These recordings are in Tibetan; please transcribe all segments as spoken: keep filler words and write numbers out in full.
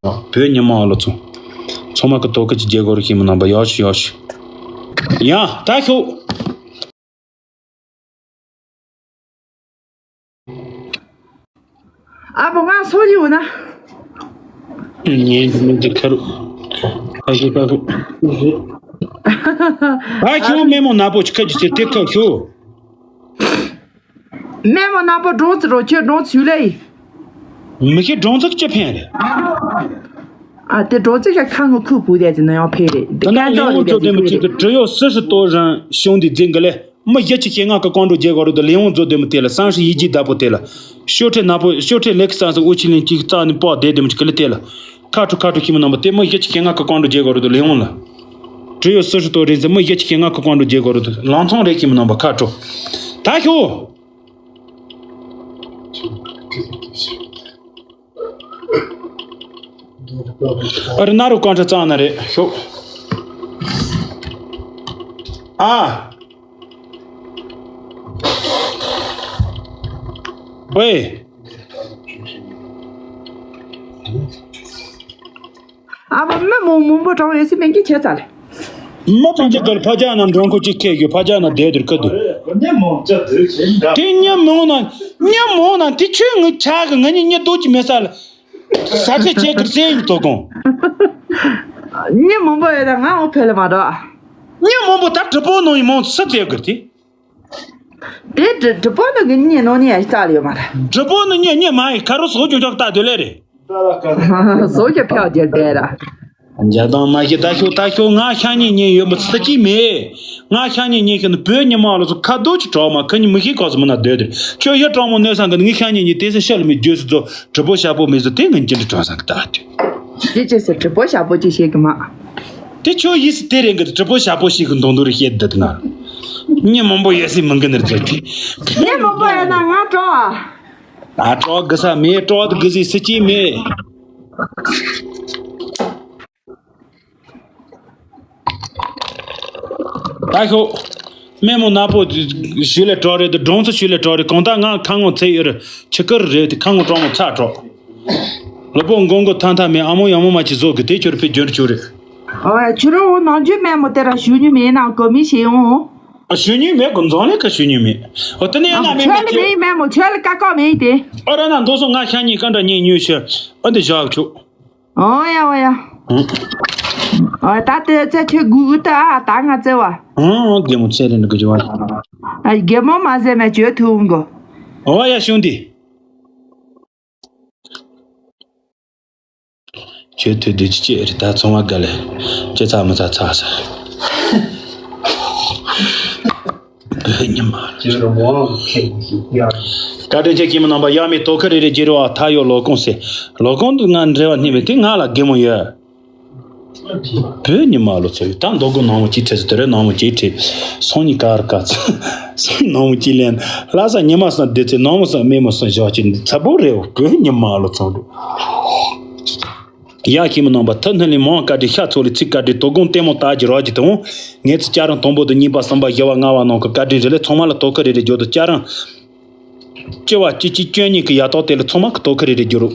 བོད་ཉི་མ་ཨ་ལོ་ཚོ། ཚང་མ་གི་དོ་ཁུར་གྱི་རྒྱལ་སྒོ་རུ་ཤིང་མི་རྣམ་པ་ཡག་ཤོས་ཡག་ཤོས། ཡ་ད་ཤོག་ཨ་ཕོ་ང་སོ་ཡིན་ན། ངས་མི་འདི་ཁ་རུ། ཁ་ཤོ་ཁ་ཤོ། ཨ་ཁྱོད་སྨན་མོ་ནག་པོ་ཅིག་ཁ་ཅིག་ཟེར་དེ་ཁ་ཤོ། སྨན་མོ་ནག་པོ་སྒྲོན་ཙི་རོ་ཁྱོད་སྒྲོན་ཙི་ཞུ་ལེ་ཡིན། མི་ཤེས་སྒྲོན་ཙི་ཅི་ཕན་རེད། ཨ་དེ་སྒྲོན་ཙི་ཁ་ཁ་ངོ་ཁུག་བུ་དེ་ཅི་ན་ཡང་ཕེ་རེད། དེ་ད་ནང་ལས་དབང་མཛོད་ལྡན་མི་གཅིག་ཏུ་བྲི་ཡོད་སི་ཧྲི་ཏོ་རང་ཤོང་འདི་འཛིན་གི་ལེ། མི་བཞི་བཅུ་ཞེ་ལྔ་གི་ཀོང་ཀྲོ་རྒྱལ་གོ་རུ་དུ་ལས་དབང་མཛོད་ལྡན་མི་དེ་ལ་བསམ་ཧྲི་ཡིད་ཀྱི་བདག་པོ་དེ་ལ། ཤོ་ཁྲེ་ནག་པོ་ཤོ་ཁྲེ་ལེགས་སང་སི་འུ་ཆི་ལིན་གཅིག་རྩ་ནི་པོ་བསྡད་དེ་མི་གཅིག་གི་ལི་དེ་ལ། ཁ་ཁྲོ་ཁ་ཁྲོ་ཁྱི་མི་རྣམ་པ་དེ་མི་བཞི་བཅུ་ཞེ་ལྔ་གི་ཀོང་ཀྲོ་རྒྱལ་གོ་རུ་དུ་ལས་དབང་ལ། བྲི་ཡོད་སི་ཧྲི་ཏོ་རིན་ཟི་མི་བཞི་བཅུ་ཞེ་ལྔ་གི་ཀོང་ཀྲོ་རྒྱལ་གོ་རུ་དུ་ལང་ཚང་རེད་ཁྱི་མི་རྣམ་པ་ཁ་ཁྲོ། ད་ཤོ། ཨ་རི་ན་རུ་ཀོང་ཁྲ་གཙང་ན་རེད་ཤོག་ཨ། ཝེ། ཨ་མ་མི་མང་མང་པོ་གྲོངས་ཡོད་སྲིད་མིན་གྱི་ཁྱད་ཚ་ལེ། མ་ཕན་ཅི་གར་ཕ་ཇ་ན་འགྲོ་མཁོ་ཅིག་ཁེ་གི་ཕ་ཇ་ན་བསྡད་དུར་ཁ་དུ། དེ་ཉི་མོ་ན་ཉི་མོ་ན་དེ་ཆོས་ངུ་ཆག་གི་ང་ཉི་ཉི་དུ་ཅི་མེད་ས་ལ། ས་ཁྲི་ཆེ་གི་སེ་ཡི་དོ་གོང་། ཉི་མང་པོ་ཡོད་ད་ང་འོ་ཕེ་ལ་མ་འགྲོ། ཉི་མང་པོ་ད་གྲི་པོ་ནང་ཡི་མང་སུ་ཚེ་གི་དེ། དེ་གྲི་གྲི་པོ་ནང་གི་ཉི་ནང་ཉི་ཡ་ཞིག་རྩ་ལ་ཡོད་མ་རེད། གྲི་པོ་ནང་ཉི་ཉི་མ་ཡི་ཁ་རུ་སོ་ཅུང་ཅོག་ལྟ་དུ་ལེ་རེད། སོ་ཅུང་ཕྱག་རྒྱལ་དེ་ར། འཇའ་དང་མ་ཤི་ད་ཤོ་ད་ཤོ་ང་ཤ་ཉེ་ཉེ་ཡོད་མི་ཚི་ཅི་མེད། ང་ཤ་ཉེ་ཉེ་ཤི་ནི་བོད་ཉི་མ་ལོ་ཚོ་ཁ་རྡོ་ཅི་གྲོག་མ་ཁ་ཉི་མི་ཤི་ཁོག་སི་མི་ན་སྡོད་དེ་ཁྱོད་ཡ་གྲོག་མོ་གནོད་སང་གི་ནི་ངི་ཤ་ཉེ་ཉེ་དེ་སི་ཤ་ལ་མི་རྒྱུ་སི་ཛོ་གྲི་པོ་ཤ་པོ་མི་ཟི་དེ་ངན་ཅི་འདྲི་གྲོག་སང་གི་ད་དུ། དེ་ཅི་སི་གྲི་པོ་ཤ་པོ་ཅི་ཤེས་གི་མ། དེ་ཁྱོད་ཡིས་སི་དེ་རེད་གི་གྲི་པོ་ཤ་པོ་ཤི་གི་མདོང་དུ་རི་ཤེད་དུ་ང་། ཉི་མང་པོ་ཡོད་སི་མི་གི་ནི་རྫོགས་ཀི། ཉི་མང་པོ་ཡོད་ན་ང་གྲོག་ཨ། ད་གྲོགས་དགུ་ས་མེད་གྲོགས་དགུ་ཟིག་སྲིད་ཀྱི་མེད། ད་ཤོག་སྨན་མོ་ནག་པོ་ཞུ་ལས་གྲོགས་རེད་དུ་སྒྲོང་ཚོ་ཞུ་ལས་གྲོགས་རེད་གང་ལྟར་ང་ཁ་ངོ་ཚེ་ཡོད་རེད་ཆི་ཀར་རེད་དུ་ཁ་ངོ་གྲོགས་མོ་ཚ་གྲོགས། ལོ་པོ་མགོ་མགོ་ཐང་ཐང་མེད་ཨ་མོ་ཡང་མོ་མ་ཅི་བཟོ་གི་དེ་ཁྱོད་ཕི་རྒྱུན་ཆུ་རེད། ཨ་ཆུ་རོ་ནང་རྒྱུ་སྨན་མོ་དེ་ར་ཞུ་ཉུ་མེད་ན་གོ་མི་ཤེས་ཡོང་། ཨ་ཞུ་ཉུ་མེད་གོ་འཛོང་ལས་ཀ་ཞུ་ཉུ་མེད། ཨོ་དེ་ནས་ཡང་ན་མེད་ཆོས་ལ་མེད་ཅི། མེད་སྨན་མོ་ཆོས་ལ་ཀ་ཀོ་མེད་དེ། ཨ་ར་ན་མདོ་སོ་ང་ཤ་ཉིན་ཀ་འདྲ་ཉིན་ཉུ་ཤི། ཨ་འདི་བཞག་ཆུ། ཨོ་ཡ་ཨོ་ཡ། ཨ་ད་དེ་ཚེ་ཁྱོད་དགུ་དགུ་ད་ཨ་ད་ང་བཙལ་བ། ཨོ་རྒན་མོ་ཚེ་རིང་གི་ཇི་བ། ཨ་རྒན་མོ་མ་ཟེར་མེད་ཆོས་ཐུང་གོ། ཨོ་ཡ་ཤུང་དི། ཁྱོད་ཐུག་དུས་ཅི་ཅི་རེད་ད་ཚོང་བ་དགའ་ལེ། ཅི་ཚ་མི་ཚ་ཚ་ས། ཉི་མ། བཀའ་དྲིན་ཆེ་ཁྱིམ་རྣམ་པ་ཡ་མི་དོ་ཁ་རེ་རེ་རྒྱལ་རོ་ཨ་ཐ་ཡོ་ལོ་ཀོང་སེ། ལོ་ཀོང་དུ་ང་འབྲེལ་བ་སྙིང་བའི་དེ་ང་ལ་རྒན་མོ་ཡོད། བོད་ཉི་མ་ལོ་ཚོ་ཡོད་ད་མདོ་དགོང་ནང་མོ་ཅི་ཁྲེ་སི་དེ་རེ་ནང་མོ་ཅི་ཁྲེ། སོང་ཉི་ཀར་ཀ་ཚ། སོང་ནང་མོ་ཅི་ལེན། ལྷ་ས་ཉི་མ་སང་བདེ་ཚེ་ནང་མོ་སང་མེ་མོ་སང་ཞོག་ཅི་འདི་ཚ་པོ་རེ་བོད་ཉི་མ་ལོ་ཚོ་འདུག་ཡ་ཁྱིམ་རྣམ་པ་ཐུ་སྣུན་ལས་མང་བཀའ་དྲིན་ཤ་ཚོ་ལས་ཚིག་བཀའ་དྲིན་དོ་དགོང་ལྟད་མོ་ལྟ་རྒྱུ་རོགས་ཀྱི་དང་། ངས་ཚིག་བཅའ་རང་དང་པོ་དུ་གཉིས་པ་གསུམ་པ་བཞི་བ་ལྔ་བ་ནང་གི་བཀའ་དྲིན་རེ་ལས་ཚང་མ་ལ་དོ་ཁུར་རེ་རེ་རྒྱུ་དུ་བཅའ་རང་། སྤྱི་བ་སྤྱི་སྤྱི་སྐྱོན་གཉིས་ཀྱི་ཡ་ཏོག་དེ་ལ་ཚང་མ་གི་དོ་ཁུར་རེ་རེ་རྒྱུ་རུ།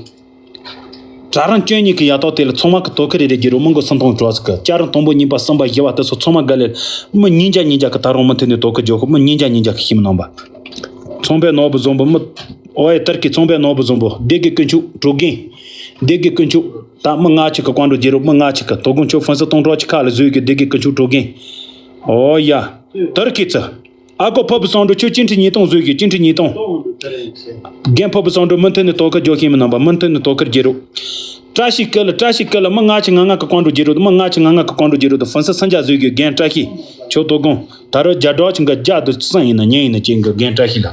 གྲྭ་རང་སྐྱོན་གཉིས་ཀྱི་ཡ་ཏོག་དེ་ལ་ཚང་མ་གི་དོ་ཁུར་རེ་རེ་རྒྱུ་རུ་མི་མགོ་སུམ་སྟོང་གྲོགས་ཀྱི་བཅའ་རང་དང་པོ་གཉིས་པ་གསུམ་པ་བཞི་བ་དེ་ཚོ་ཚང་མ་ག་ལེར་མི་ཉིན་བརྒྱ་ཉིན་བརྒྱ་གི་ད་རུང་མི་མཐུན་ནས་དོ་ཁུར་རྒྱུ་ཁོ་མི་ཉིན་བརྒྱ་ཉིན་བརྒྱ་གི་ཁྱིམ་རྣམ་པ། ཚོང་པའི་ནོར་བུ་བཟང་པོ་མི། ཨོ་ཡ་ཏར་གི་ཚོང་པའི་ནོར་བུ་བཟང་པོ་སྡེ་དགེ་དཀོན་མཆོག་གྲོ་རྒན། སྡེ་དགེ་དཀོན་མཆོག་ད་མི་ལྔ་གཅིག་གི་ཀོང་ཀྲོ་རྒྱལ་རབས་མི་ལྔ་གཅིག་གི་དོ་དགོང་ཆོག་ཧྥུན་སི་སྟོང་གྲོགས་ཀྱི་ཁ་ལ་བཟོས་ཀྱི་སྡེ་དགེ་དཀོན་མཆོག་གྲོ་རྒན། ཨོ་ཡ། ཏར་གི་ཚི། ཨ་ཀོ་ཕ་བུ་སང་འགྲོ་ཆོས་ཅི་འཕྲི་ཉིས་སྟོང་བཟོས་ཀྱི་ཅི་འཕྲི་ཉིས་སྟོང་། རྒན་ཕ་བུ་སང་འགྲོ་མུ་མཐུད་ནས་དོ་ཁུར་རྒྱོ་ཤེས་མི་རྣམ་པ་མུ་མཐུད་ནས་དོ་ཁུར་རྒྱལ་རབས། བཀྲ་ཤིས་སྐུ་ལ་བཀྲ་ཤིས་སྐུ་ལ་མི་ལྔ་གཅིག་ང་ལྔ་གི་ཀོང་ཀྲོ་རྒྱལ་རབས་མི་ལྔ་གཅིག་ང་ལྔ་གི་ཀོང་ཀྲོ་རྒྱལ་རབས་དུ་ཧྥུན་སི་སང་ཇ་བཟོས་ཀྱི་རྒན་བཀྲ་ཤིས་ཆོས་དོ་དགོང་ད་རུ་རྒྱ་སྒྲོག་ཅིང་གི་རྒྱ་དུ་སང་ཡིན་ན་ཉིན་ཡིན་ན་ཅིང་གི་རྒན་བཀྲ་ཤིས་ལ།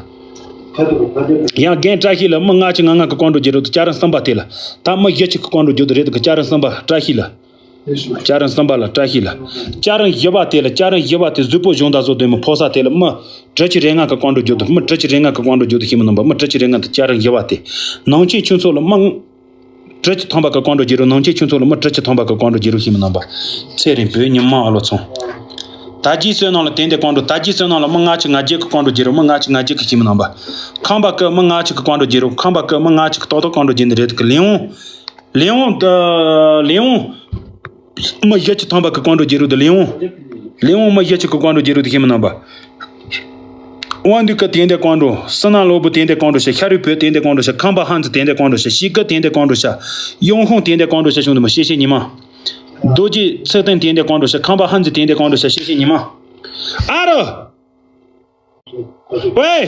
ཡང་རྒན་བཀྲ་ཤིས་ལ་མི་ལྔ་གཅིག་ང་ལྔ་གི་ཀོང་ཀྲོ་རྒྱལ་རབས་དུ་བཅའ་རིམ་གསུམ་པ་དེ་ལ་ད་མི་བཞི་གཅིག་གི་ཀོང་ཀྲོ་རྒྱལ་རབས་དུ་བཅའ་རིམ་གསུམ་པ་བཀྲ་ཤིས་ལ། བཅའ་རིམ་གསུམ་པ་ལ་བཀྲ་ཤིས་ལ། བཅའ་རིམ་བཞི་པ་དེ་ལ་བཅའ་རིམ་བཞི་པ་དེ་གཟུགས་པོ་གཞུང་དང་བཟོ་ལྡན་མི་ཕོ་གསར་དེ་ལ་མི། དྲུག་ཅུ་རེ་ལྔ་གི་ཀོང་ཀྲོ་རྒྱུ་དུ་མི་དྲུག་ཅུ་རེ་ལྔ་གི་ཀོང་ཀྲོ་རྒྱུ་དུ་ཤེས་མི་རྣམ་པ་མི་དྲུག་ཅུ་རེ་ལྔ་དེ་བཅའ་རིམ་བཞི་པ་དེ། ནང་ཆེན་ཆུང་ཚོགས་ལ་མི། དྲུག་ཅུ་ཐམ་པ་གི་ཀོང་ཀྲོ་རྒྱུ་རུ་ནང་ཆེན་ཆུང་ཚོགས་ལ་མི་དྲུག་ཅུ་ཐམ་པ་གི་ཀོང་ཀྲོ་རྒྱུ་རུ་ཤེས་མི་རྣམ་པ། ཚེ་རིང་བོད་ཉི་མ་ཨ་ལོ་ཚང་། དར་རྒྱས་བསོད་ནམས་ལ་བརྟེན་ཏེ་ཀོང་ཀྲོ་དར་རྒྱས་བསོད་ནམས་ལ་མི་ལྔ་གཅིག་ང་བརྒྱད་གི་ཀོང་ཀྲོ་རྒྱུ་རུ་མི་ལྔ་གཅིག་ང་བརྒྱད་གི་ཤེས་མི་རྣམ་པ། ཁམས་པ་གི་མི་ལྔ་གཅིག་གི་ཀོང་ཀྲོ་རྒྱུ་རུ་ཁམས་པ་གི་མི་ལྔ་གཅིག་གི་ཏོག་ཏོག་ཀོང་ཀྲོ་རྒྱུ་ནི་རེད་གི་ལེའུ། ལེའུ་ཨོང་། ལེའུ་ཨོང་། མི་བཞི་བཅུ་ཐམ་པ་གི་བཀའ་འགྲོ་བརྒྱུད་རིམ་དེ་ལེའུ་ཨོང་། ལེའུ་ཨོང་མི་བཞི་བཅུ་གི་བཀའ་འགྲོ་བརྒྱུད་རིམ་དེ་ཤེས་མི་རྣམ་པ། དབང་འདུས་ཀྱི་དོན་ལྡན་བཀའ་འགྲོ། བསོད་ནམས་ནོར་བུ་དོན་ལྡན་བཀའ་འགྲོ་ཞེས། ཤ་རུས་བུ་དོན་ལྡན་བཀའ་འགྲོ་ཞེས། ཁམས་པ་ཧན་ཙི་དོན་ལྡན་བཀའ་འགྲོ་ཞེས། གཤིས་ཀ་དོན་ལྡན་བཀའ་འགྲོ་ཞེས། ཡོང་ཧོང་དོན་ལྡན་བཀའ་འགྲོ་ཞེས་གསུངས་འདུག་མ། ཤེས་བྱའི་ཉི་མ། རྡོ་རྗེ་ཚེ་བརྟན་དོན་ལྡན་བཀའ་འགྲོ་ཞེས། ཁམས་པ་ཧན་ཙི་དོན་ལྡན་བཀའ་འགྲོ་ཞེས། ཤེས་བྱའི་ཉི་མ། ཨ་རོ། ཝེ།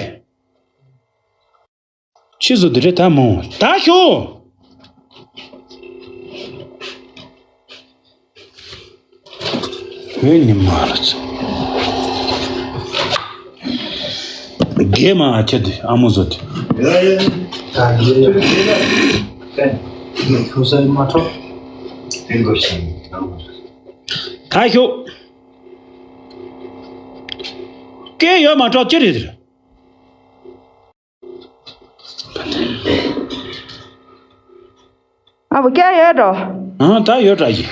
ཆི་ཟིག་འདི་རེད་ད་མོ། ད་ཤོག་ཝེ་ཉི་མ་ལ་ཚོ། རྒན་མ་ཨ་ཁྱེད་དེ་ཨ་མོ་ཟོ་དེ། ད་ཤོག་སྐད་ཡོད་མ་གྲོགས་ཅི་རེད་དེ། ཨ་བུ་སྐད་ཡོད་འགྲོ། ཨང་ད་ཡོད་འདྲ་ཡིན།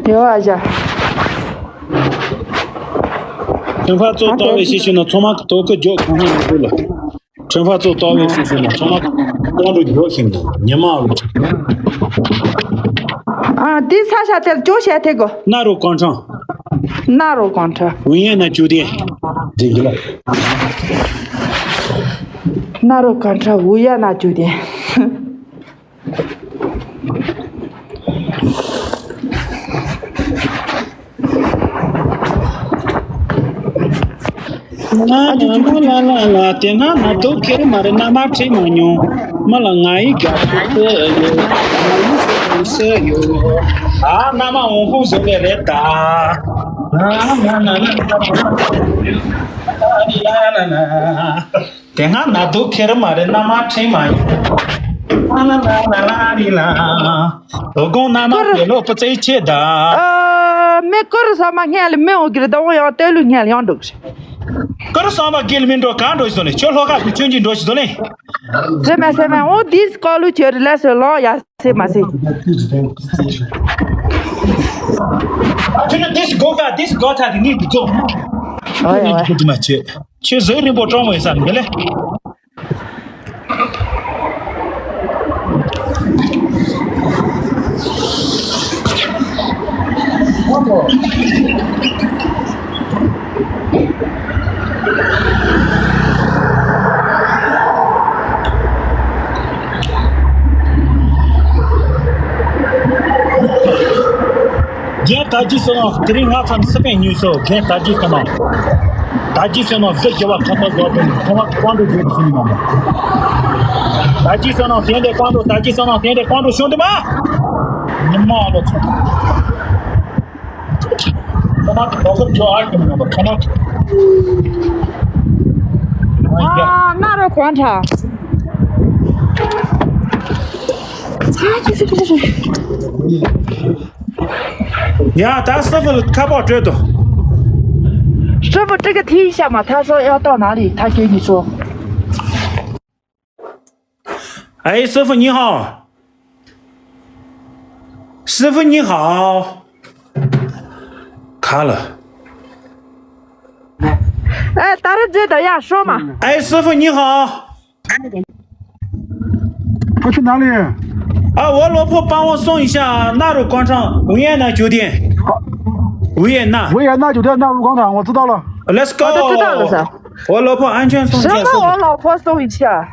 ཡོད་ཨ་ཅག་ཁྲེན་ཧྥ་ཙོ་ལྟ་བའི་ཤེས་བྱ་ན་ཚང་མ་གི་ཐོག་གི་འཇོག་གང་ཡང་མི་འདུག་ལ། ཁྲེན་ཧྥ་ཙོ་ལྟ་བའི་ཤེས་བྱ་ན་ཚང་མ་གི་ཐོག་གི་འཇོག་བཞིན་འདུག་ཉི་མ་ལ། ཨ་འདི་ས་ཆ་དེར་འཇོག་བྱས་ཐེ་གོ། ན་རོ་གང་དྲང་། ན་རོ་གང་དྲང་། ཝུ་ཡན་ན་ཅུ་དེ། འདི་གི་ལ། ན་རོ་གང་དྲང་ཝུ་ཡན་ན་ཅུ་དེ། ལ་ལ་ལ་ལ་ལ། དེ་སྔ་ང་དུ་ཁེར་མ་རེད། མནའ་མ་ཁྲིད་མ་མྱོང་། མི་ལ་ང་ཡི་དགའ་སྤྲོ་ཡོད། ང་ཡི་སེམས་སུ་ཡོད། ཨ་མནའ་མ་འོང་ཁུངས་བཟོ་ལེ་རེད་ད། ལ་ལ་ལ་ལ། དེ་སྔ་ན་དུ་ཁེར་མ་རེད། མནའ་མ་ཁྲིད་མ་ཡོང་། ཨ་ལ་ལ་ལ་ལ་རི་ལ། དོ་དགོང་མནའ་མ་དེ་ལོ་པ་ཙེ་ཆེ་ད། ཨ་མེ་ཀུ་རུ་ས་མ་སྔན་ལ་མེ་འོ་གིར་ད་འོ་ཡང་ལྟོས་ལུས་སྔན་ལ་ཡང་འགྲོ་གི་རེད། ཀུ་རུ་ས་མ་གིལ་མིན་འགྲོ་གང་འགྲོ་ཞིག་བཟོ་ནས་ཁྱོད་ལྷོ་ཁ་གི་ཆུན་གྱིས་འགྲོ་ཞིག་བཟོ་ནས། སེ་མ་སེ་མ་འོ་དིས་ཀོ་ལུ་ཁྱོད་རི་ལ་སོ་ལོ་ཡ་སེ་མ་སེ། ཨ་ཁྱོད་ནི་དིས་གོ་ག་དིས་གོ་ཐ་དི་ནི་དི་ཙོ། ཨོ་ཡ་ཨོ་ཡ། ཁྱོད་ཟོས་རིན་པོ་གྲོང་མོ་ཡིན་ས་མི་ལེ། རྒན་དར་རྒྱས་བསོད་ནམས། དེ་རིང་ང་ཚང་སི་པན་ཉུལ་སོ། རྒན་དར་རྒྱས་བསོད་ནམས། དར་རྒྱས་བསོད་ནམས་གཟི་བརྗིད་པ་ཁ་ཐག་འགོ་དང་ཐོག་མ་ཀོང་ཀྲོ་བརྗོད་ཀྱི་ཟིན་མ། དར་རྒྱས་བསོད་ནམས་དེ་འདྲའི་ཀོང་ཀྲོ། དར་རྒྱས་བསོད་ནམས་དེ་འདྲའི་ཀོང་ཀྲོ་བྱུང་འདུག་མ། ཉི་མ་ཨ་ལོ་ཚོ། ཐོག་མ་ཀོང་ཀྲོ་བརྗོད་ཨ་ཀྱི་མ་ཐོག་མ། ཨ་ན་རོ་གོང་ཁྲ། ཡ་ད་སི་ཕུ་ལ་ཁ་པར་སྤྲོད་དོ། 师傅，这个听一下嘛，他说要到哪里，他给你说。哎，师傅你好。师傅你好。卡了。哎，打个折的呀，说嘛。哎，师傅你好。 他去哪里？啊，我老婆帮我送一下纳入广场维也纳酒店。维也纳。维也纳酒店纳入广场，我知道了。Let's go。我都知道了噻。我老婆安全送去。什么？我老婆送一下。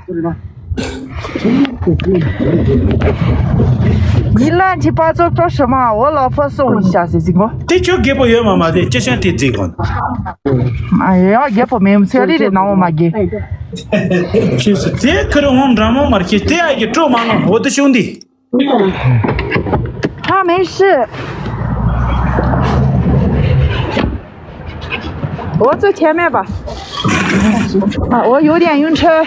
你乱七八糟说什么？我老婆送一下，是这个。 དེ་ཁྱོད་རྒད་པོ་ཡོད་མ་མ་དེ་ཅི་ཤན་དེ་རྫིག་གོ། ཨ་ཡ་རྒད་པོ་མེད་མཚན་རེ་རེ་ནང་འོ་མ་རྒད། ཁྱོད་སུ་དེ་ཁུར་འོང་འདྲ་མོ་མར་ཁྱེད་དེ་ཨ་གི་སྤྲོ་མ་ནོ་འོ་དེ་ཤུང་དེ། 他没事。我坐前面吧。啊，我有点晕车。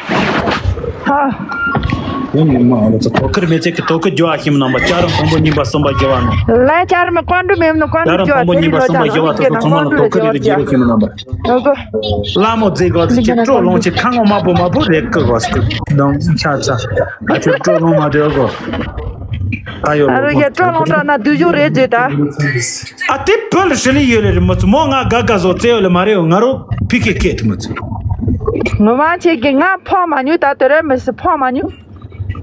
好。 ཡང་ཉི་མ་ཨ་ལོ་ཚོ་དོ་ཁུར་མེད་ཚེ་གི་དོ་ཁུར་རྒྱུ་བ་ཞིམ་རྣམ་པ་བྱ་རུང་དང་པོ་གཉིས་པ་གསུམ་པ་རྒྱུ་བ་ནོ། ལས་བྱ་རུང་ཀོང་ཀྲུ་མེད་ནོ་ཀོང་ཀྲུ་རྒྱུ་བ་དེ་རིགས་ལ་བྱ་རུང་དེ་གི་ནང་ཀོང་ཀྲུ་ལ་བྱ་བ་བྱ་རུང་ཀོང་ཀྲུ་ལ་བྱ་བ། ལ་མོ་རྫིག་གོ་ཚེ་ཁྱེད་སྤྲོ་ལོང་ཆེ་ཁ་ངོ་མ་བུ་མ་བུ་རེད་ཀི་གོ་སྐུ་དང་ཆ་ཚ། ཨ་ཁྱོད་སྤྲོ་ལོང་མ་དེ་གོ། ཨ་ཡོ་ཨ་རོ་ཡ་སྤྲོ་ལོང་དྲག་ན་དུས་ཞོ་རེད་ཟེར་ད། ཨ་དེ་བོད་ལ་ཧྲི་ལི་ཡོད་ལེ་རེད་མ་ཚུ་མོ་ང་དགའ་དགའ་བཟོ་རྩེ་ཡོད་ལེ་མ་རེད་ཡོ། ང་རོ་ཕི་ཁེ་ཁེ་དེ་མ་ཚུ། ངོ་མ་ཁྱེད་ཀྱི་ང་ཕོག་མ་ཉུ་ད་དེ་རེད་མི་སི་ཕོག་མ་ཉུ།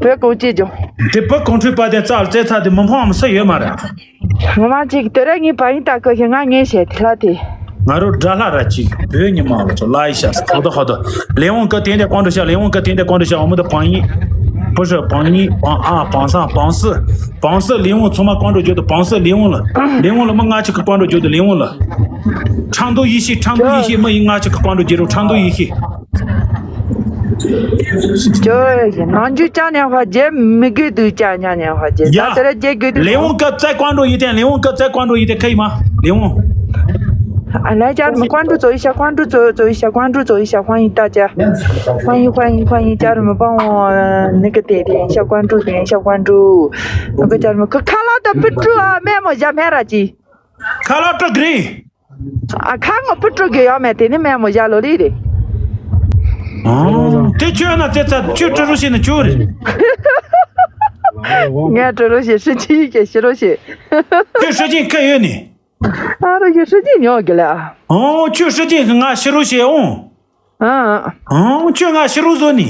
བོད་གོ་ཅི་ཇོ། དེ་བུ་གོང་ཁྲོས་པ་དེ་རྩ་ལ་རྩེ་ཚ་དེ་མི་ཕང་མི་སུ་ཡོད་མ་རེད། ངོ་མ་ཅིག་དེ་ར་ངའི་བ་ཡིན་ད་ཀོ་ཞིག་ང་ངས་བཤད་དེ་ལ་དེ། ང་རོ་དགྲ་ལྷ་ར་ཅིག་བོད་ཉི་མ་ལ་ཚོ་ལ་ཡི་ཤ་ཧོ་དོ་ཧོ་དོ། ལེ་ཝང་ཀ་དེ་འདྲ་ཀོང་ཀྲོ་ཤ། ལེ་ཝང་ཀ་དེ་འདྲ་ཀོང་ཀྲོ་ཤ། འོ་མོ་དོ་བང་ཡིན། བུ་ཧྲི་བང་ཡིན་བང་ཨ་བང་སང་བང་སི། བང་སི་ལེ་ཝང་ཚང་མ་ཀོང་ཀྲོ་རྒྱུ་དོ་བང་སི་ལེ་ཝང་ལ། ལེ་ཝང་ལ་མི་ང་ཅིག་གི་ཀོང་ཀྲོ་རྒྱུ་དོ་ལེ་ཝང་ལ། ཁྲང་དོ་ཡི་ཤི། ཁྲང་དོ་ཡི་ཤི་མི་ཡིན་ང་ཅིག་གི་ཀོང་ཀྲོ་རྒྱུ་རོ། ཁྲང་དོ་ཡི་ཤི། ཅོ་ཡ་ནང་ཆུ་ཅང་ཉང་ཧ་རྒྱལ་མི་དགོས་འདུག་ཅང་ཉང་ཉང་ཧ་རྒྱལ་ཡ། ད་དེ་ར་རྒྱལ་དགོས་འདུག་ལེ་ཝང་སྐབས་རྩ་ཀོང་ཀྲོ་ཡི་དེ། ལེ་ཝང་སྐབས་རྩ་ཀོང་ཀྲོ་ཡི་དེ་ཁ་ཡི་མ་ལེ་ཝང་། ཨ་ལ་ཅར་མི་ཀོང་ཀྲོ་ཙོ་ཡི་ཤ། ཀོང་ཀྲོ་ཙོ་ཙོ་ཡི་ཤ། ཀོང་ཀྲོ་ཙོ་ཡི་ཤ། ཧོང་ཡི་ད་ཅ། ཧོང་ཡི་ཧོང་ཡི་ཧོང་ཡི་ཅར་མི་པང་འོ་ནི་ཀ་དེ་དེ་ཡི་ཤ། ཀོང་ཀྲོ་དེ་ཡི་ཤ། ཀོང་ཀྲོ་ནི་ཀ་ཅར་མི་ཁ་ཁ་ལ་ད་པི་ཀྲུ་ཨ་མེ་མོ་ཞ་མེ་ར་ཅི། ཁ་ལ་ཏྲ་གི་རི། ཨ་ཁ་ངོ་ཕུ་ཀྲུ་གི་ཡོད་མེད་དེ་ནི་མེ་མོ་ཞག་ལོ་ལི་རེད། ཨང་། དེ་ཁྱོད་ན་དེ་ཚ་ཁྱོད་ཀྲུ་རུ་ཤི་ནི་ཁྱོད་རེད། ངས་ཀྲུ་རུ་ཤི་ཧྲི་ཅི་གི་ཤི་རུ་ཤི། ཁྱོད་ཧྲི་ཅི་ཁ་ཡོད་ནི། ཨ་རུ་ཤི་ཧྲི་ཅི་ཉོ་གི་ལ། ཨང་། ཁྱོད་ཧྲི་ཅི་ང་ཤི་རུ་ཤི་ཨང་། ཨ། ཨང་། ཁྱོད་ང་ཤི་རུ་བཟོ་ནི།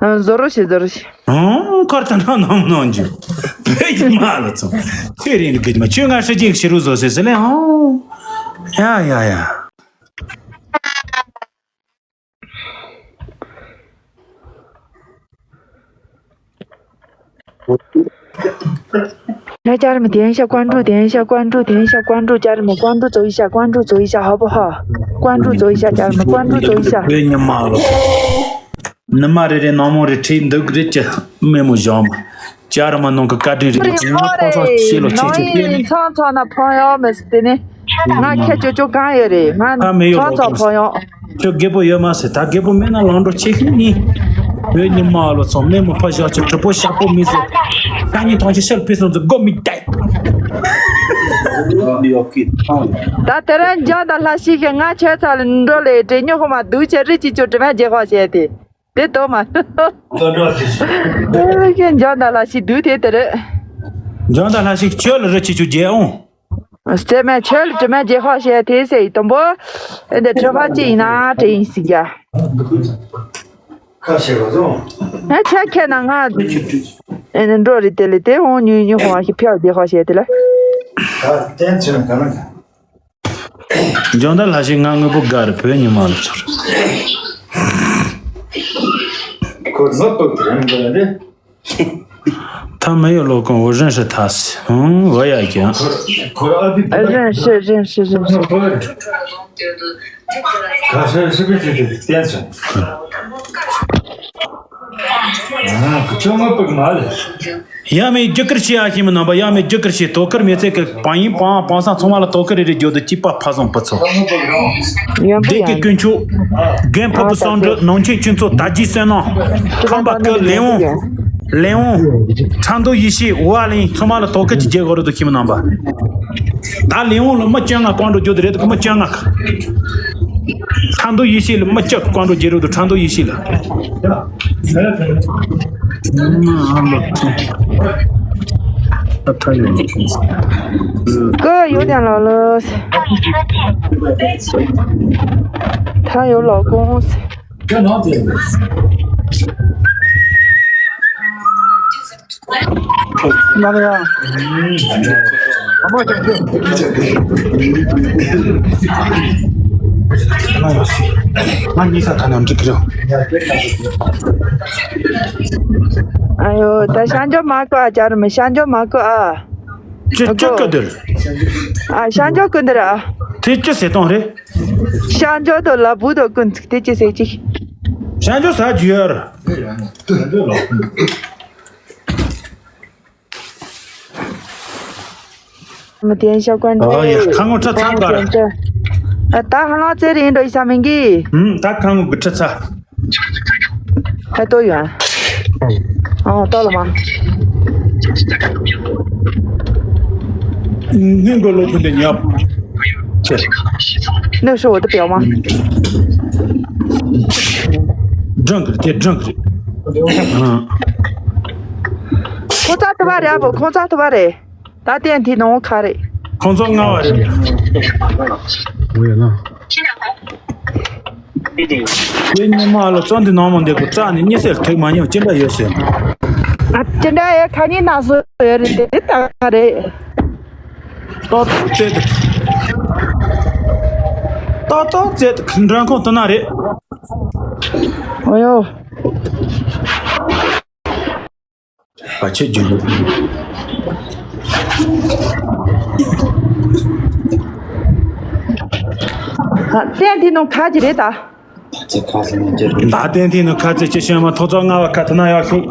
ཨ། བཟོ་རོ་ཤི་བཟོ་རོ་ཤི། ཨང་། ཁར་ད་ན་ནང་ནང་རྒྱུ། བོད་ཀྱི་མ་ལ་ཚོ། ཁྱོད་རིང་གི་མ་ཁྱོད་ང་ཧྲི་ཅིག་ཤི་རུ་བཟོ་ཟེར་ཟེར་ལེ། ཨང་། ཡ་ཡ་ཡ། ལ་ཅར་མི་དེན་ཤ། ཀོང་ཀྲུ་དེན་ཤ། ཀོང་ཀྲུ་དེན་ཤ། ཀོང་ཀྲུ་དེན་ཤ། ཀོང་ཀྲུ་ཅར་མི་ཀོང་ཀྲུ་ཙོ་ཡི་ཤ། ཀོང་ཀྲུ་ཙོ་ཡི་ཤ། ཧ་པོ་ཧ། ཀོང་ཀྲུ་ཙོ་ཡི་ཤ། ཅར་མི་ཀོང་ཀྲུ་ཙོ་ཡི་ཤ། བོད་ཉི་མ་ལོ། ནི་མ་རེ་རེ་ནང་མོ་རེ་ཁྲིད་འདུག་རེད་ཀྱི་མེ་མོ་བཞག་མ། ཅར་མ་ནང་གི་བཀའ་དྲིན་རེད། ངོ་ཁོ་ཚོ་ཤེས་ལོ་ཆེ་ཆེ་དེ་ནི། ཚང་ཚང་ན་ཕང་ཡོད་མེད་དེ་ནི། ང་ཁྱེད་ཅོ་ཅོ་གང་ཡོད་རེད། ང་ཨ་མེ་ཡོད་ཚང་ལོ་ཚང་ཕོ་ཡོང་། ཁྱོད་རྒད་པོ་ཡོད་མ་ཟེར། ད་རྒད་པོ་མེད་ན་ལང་འགྲོ་ཆེ་ཤིང་ནི། བོད་ཉི་མ་ལོ་ཚོ་མེ་མོ་ཕ་བཞག་ཆེ་གྲི་པོ་ཤག་པོ་མི་ཟེར། ད་ནི་ཐང་ཆེ་ཤར་ཕི་སོང་ཚོ་སྒོ་མི་བཏད། ད་དེ་རིང་འཇང་དང་ལྷ་ཤི་ཤི་ང་ཁྱོད་ཚ་ལ་འགྲོ་ལེ་དྲེ་ཉོ་ཧོ་མ་སྡུག་ཆེ་རི་ཅི་ཆོ་དྲི་མ་རྗེ་ཧོ་བྱས་ཏེ། དེ་ལྟོ་མ། ལྟོ་འགྲོ་ཞིག་ཁྱོད་འཇང་དང་ལྷ་ཤི་སྡུག་དེ་དེ་རེད། འཇང་དང་ལྷ་ཤི་ཁྱོད་ལ་རི་ཅི་ཆོ་རྗེ་ཨོང་། སེ་མེ་ཁྱོད་ལ་དྲི་མ་རྗེ་ཧོ་བཤད་དེ་སེ་ཡི་དུམ་བུ། ཨེ་འདི་དྲི་མ་ཅི་ཡིན་ན་དྲི་ཡིན་ཟིག་ཡ། ཁ་ཤས་པ་སོང་། ཨེ་ཁྱད་ཁྱད་ན་ང་། ཨེ་འདི་འགྲོ་རི་དེ་ལི་དེ་ཧོང་ཉུ་ཉུ་ཧོང་ཤི་ཕྱག་རྗེ་ཧོ་བཤད་དེ་ལ། ད་བསྟན་ཚུལ་ག་ན་ག། འཇང་དང་ལྷ་ཤི་ང་དངོས་པོ་དགའ་རི་བོད་ཉི་མ་ལ་ཚོར། ཁོ་ནོ་ཏོ་དེ་རང་ག་ལ་རེད། ཐ་མ་ཡོད་ལོ་ཀོང་བུ་རན་ཧྲི་ཐ་སི། ཧུང་བ་ཡ་ཀྱང་། རན་ཧྲི་རན་ཧྲི་རན་ཧྲི། ག་ཧྲི་ཧྲི་བི་ཅི་ཅི་བསྟན་སོང་། ཁྱོད་ངོ་པག་མ་ལས། ཡ་མེ་རྒྱུ་ཀར་ཤི་ཨ་ཤི་མི་རྣམ་པ། ཡ་མེ་རྒྱུ་ཀར་ཤི་དོ་ཁུར་མེ་ཚེ་གི་པ་ཡིན་པའང་པང་སང་ཚང་མ་ལ་དོ་ཁུར་རེ་རེ་རྒྱུ་དུ་ཅི་པ་ཕ་སོང་པ་ཚོ། ཡོན་པོ་སྡེ་དགེ་ཡང་དཀོན་མཆོག་རྒན་ཕུ་བོ་སང་འབྲུ་ནང་ཆེན་ཆུན་ཚོ་ད་ཇི་སོན་ནོ། ཁམས་པ་ཀི་ལེ་འོང་། ལེ་འོང་། ཁྲ་འདུ་ཡེ་ཤེས་ཝ་ལིང་ཚང་མ་ལ་དོ་ཁུར་གྱི་རྒྱལ་གོ་རུ་དུ་ཁྱིམ་རྣམ་པ། ད་ལེ་འོང་ལ་མི་སྤྱང་ང་ཀོང་འགྲོ་རྒྱུ་དུ་རེད་དུ་མི་སྤྱང་ང་ཁ། ཁྲ་འདུ་ཡེ་ཤེས་ལ་མི་སྐྱག་ཀོང་འགྲོ་རྒྱུ་རུ་དུ་ཁྲ་འདུ་ཡེ་ཤེས་ལ། ཀོ་ཡོད་ཀྱང་ལོ་ལོ། ད་ཡོད་ལོ་ཀོང་། ཨ་ཡོ། ད་ཤང་ཇོ་མ་ཀོ་ཨ་ཅར་མི་ཤང་ཇོ་མ་ཀོ་ཨ། ཅི་ཅི་ཀ་དེར། ཨ་ཤང་ཇོ་ཀུན་དེར་ཨ། དེ་ཅི་ཟེར་སྟངས་རེད། ཤང་ཇོ་དོ་ལ་བུ་དོ་ཀུན་ཚིག་དེ་ཅི་ཟེར་ཅི། ཤང་ཇོ་ས་ཇུ་ཡར། མི་དེན་ཤ་ཀོན་ཨོ་ཡ། ཁ་ངོ་ཁྲ་ཚང་ག་ར། ད་ཧ་ལང་ཙེ་རིང་འགྲོ་ཡི་ས་མིན་གི། ཧུམ། ད་ཁ་ངོ་གི་ཁྲ་ཚ། ཧ་ཏོ་ཡོད། ཨོ་ཏོ་ལ་མ། སྔོན་གོ་ལོ་ཁུན་དེ་ཉབ། ཆེ། ནུ་ཧྲོ་བོ་དུ་པེའོ་མ། སྦྲང་གི་རེད་དེ་སྦྲང་གི་རེད། ཁོ་ཚ་ཐུ་བ་རེད་ཨ་བོ། ཁོ་ཚ་ཐུ་བ་རེད། ད་ལྟའི་འདི་ནང་ཁ་རེད། ཁོང་ཚོ་ལྔ་བ་རེད། འོ་ཡ་ན། དེ་ཉི་མ་ལ་བཙོན་འདི་ནང་མ་འདེབས་གོ་རྩ་ནས་གཉིད་སད་ཐུག་མ་མྱོང་ཅི་འདྲ་ཡོད་ཟེར། ཨ་ཅི་འདྲ་ཡ་ཁ་ཉིན་ན་སོ་ཡོད་རེད་དེ་ད་ག་རེད། ཏོག་ཏོག་ཙེ་ཏོག་ཏོག་ཙེ་ཏོག་མགྲོན་ཁང་དུ་ན་རེད། ཨོ་ཡོ། བ་ཆེ་རྒྱུ་འདུག་ད་གཏན་དེ་ནང་ཁ་ཅི་རེད་ད། ད་གཏན་དེ་ནང་ཁ་ཅི་ཅི་ཤེས་མ་ཐོག་ཚོགས་ལྔ་བ་ཁ་དུ་ན་ཡག་ཤོག་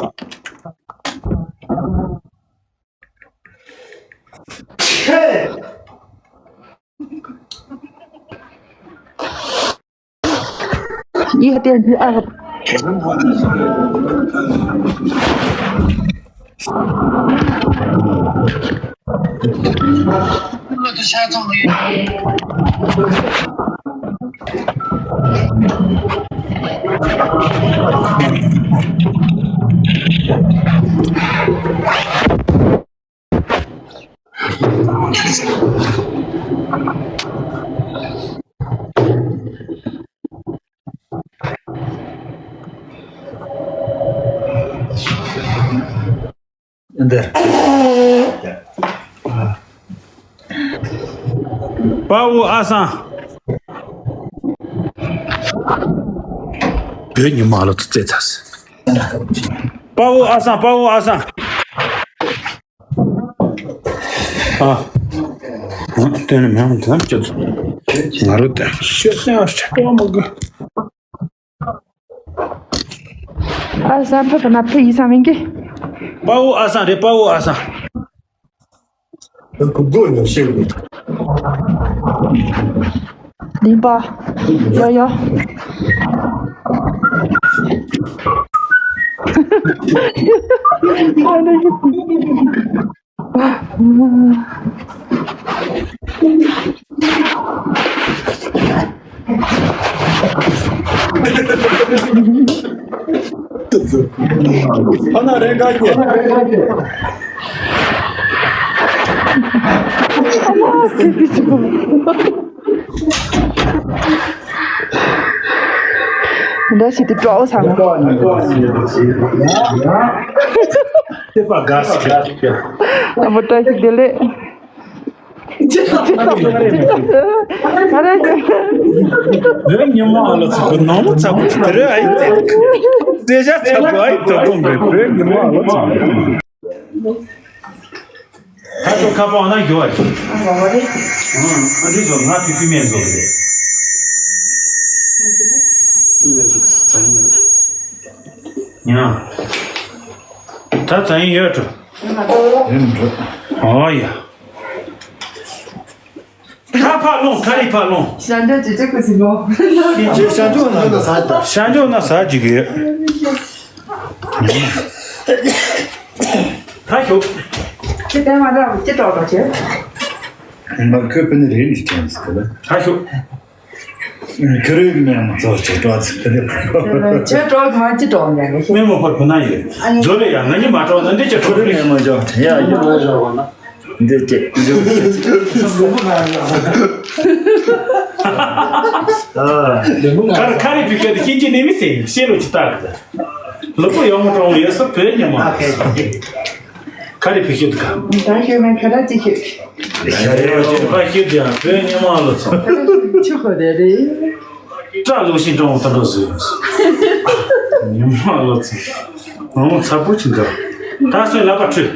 ཡིག་གཏན་ཚིགས་ཨ། འདི། དཔའ་བོ་ཨ་སང་། བོད་ཉི་མ་ལོ་ཚོ་རྩེ་ཚ་སི། དཔའ་བོ་ཨ་སང་། དཔའ་བོ་ཨ་སང་། ཨ། དེ་ནི་མེད་མ་དེ་ནི་སྤྱི་ཚོགས། ང་རོ་དེ་ཤེས་སེང་ཨ་ཤ་བ་མ་གི། ཨ་སང་ཕ་ཕ་ན་ཕ་ཡི་སང་མིན་གི། དཔའ་བོ་ཨ་སང་རེད་དཔའ་བོ་ཨ་སང་། ཁོ་དགོད་ནས་བཤད་དགོས། ལིང་པ། ཡོ་ཡོ། ཨ་ན་རེ་འགའ་ཡོད། འདྲ་ཞིག་ཏུ་འགྲོ་བསམ། ལྟེ་བ་དགའ་ཞིག་ཨ་མ་བཀྲ་ཤིས་བདེ་ལེགས། ཁ་ར་ཁ། བོད་ཉི་མ་ཨ་ལ་ཚོ་གི་ནང་མི་ཚ་པོ་དེ་རེད་ཨ་ཡི་ཙེ། ཙེ་ཞ་ཚ་པོ་ཨ་ཡི་ཙེ་གོང་གི་བོད་ཉི་མ་ཨ་ལ་ཚོ། ད་ཚོ་ཁ་པོ་ཨ་ན་རྒྱོ་བ་ཅིག་ཨ་འདི་ཚོ་ང་ཕི་ཕི་མེད་བཟོ་གི་རེད། ཡང་། ད་ཚ་ཡིན་ཡོད་འགྲོ། ཡིན་འགྲོ། ཨོ་ཡ། ཁ་ཕར་ལོངས་ཁ་རི་ཕར་ལོངས། ཤ་འདྲ་ཅི་ཅི་ཁུ་སི་མོ། ཁྱེད་ཤ་འཇོག་ན་ཟ་ཅི། ཤ་འཇོག་ན་ཟ་ཅི་གི། ད་ཤོག་ཅི་ལྟད་མ་འདྲ་ཅི་ཏོག་ཏོག་བྱེད། མ་ཁོས་པི་ནི་རེད་ནི་ཅན་སི་ཀི་ལ། ད་ཤོག་ཁི་རི་མེ་མ་ཚོ་ཅི་ཏོག་ཅི་ཏོག་ཅི་ཏོག་མ་ཅི་ཏོག་ཉན་གི་ཤེས། མེ་མོ་ཕར་ཕུ་ན་ཡོད། ཛོ་ལེ་ཡ་ང་གཉིས་མ་གྲོགས་ན་འདི་ཅི་ཁི་ཁྲོ་རི་མེ་མ་ཅོག་ཡ་ཡ། འདི་ཅི། ཁ་རི་ཁ་རི་བི་ཁ་དི་ཁྱིན་ཅི་ནི་མི་སེ་ཤེ་ལོ་ཅི་ཏག་གི། ལུ་པོ་ཡོང་མ་གྲོང་ཡོད་ས་བོད་ཉི་མ། ཁ་རི་བི་ཁ་དི་ཁ། ད་ཤོད་མེད་ཁ་ར་ཅི་ཤོད། ཡ་ཡ་ཅི་པ་ཤོད་དེ་ཡང་བོད་ཉི་མ་ལོ་ཚོ། ཆུ་ཁོ་དེ་རེད། སྐྲ་ལོ་ཤིང་གྲོང་ད་འགྲོ་ཟེར། ཉི་མ་ལོ་ཚོ། ང་མོ་ཚ་པོ་ཅི་འདྲ། ད་སོས་ལབ་པ་ཁྲུས།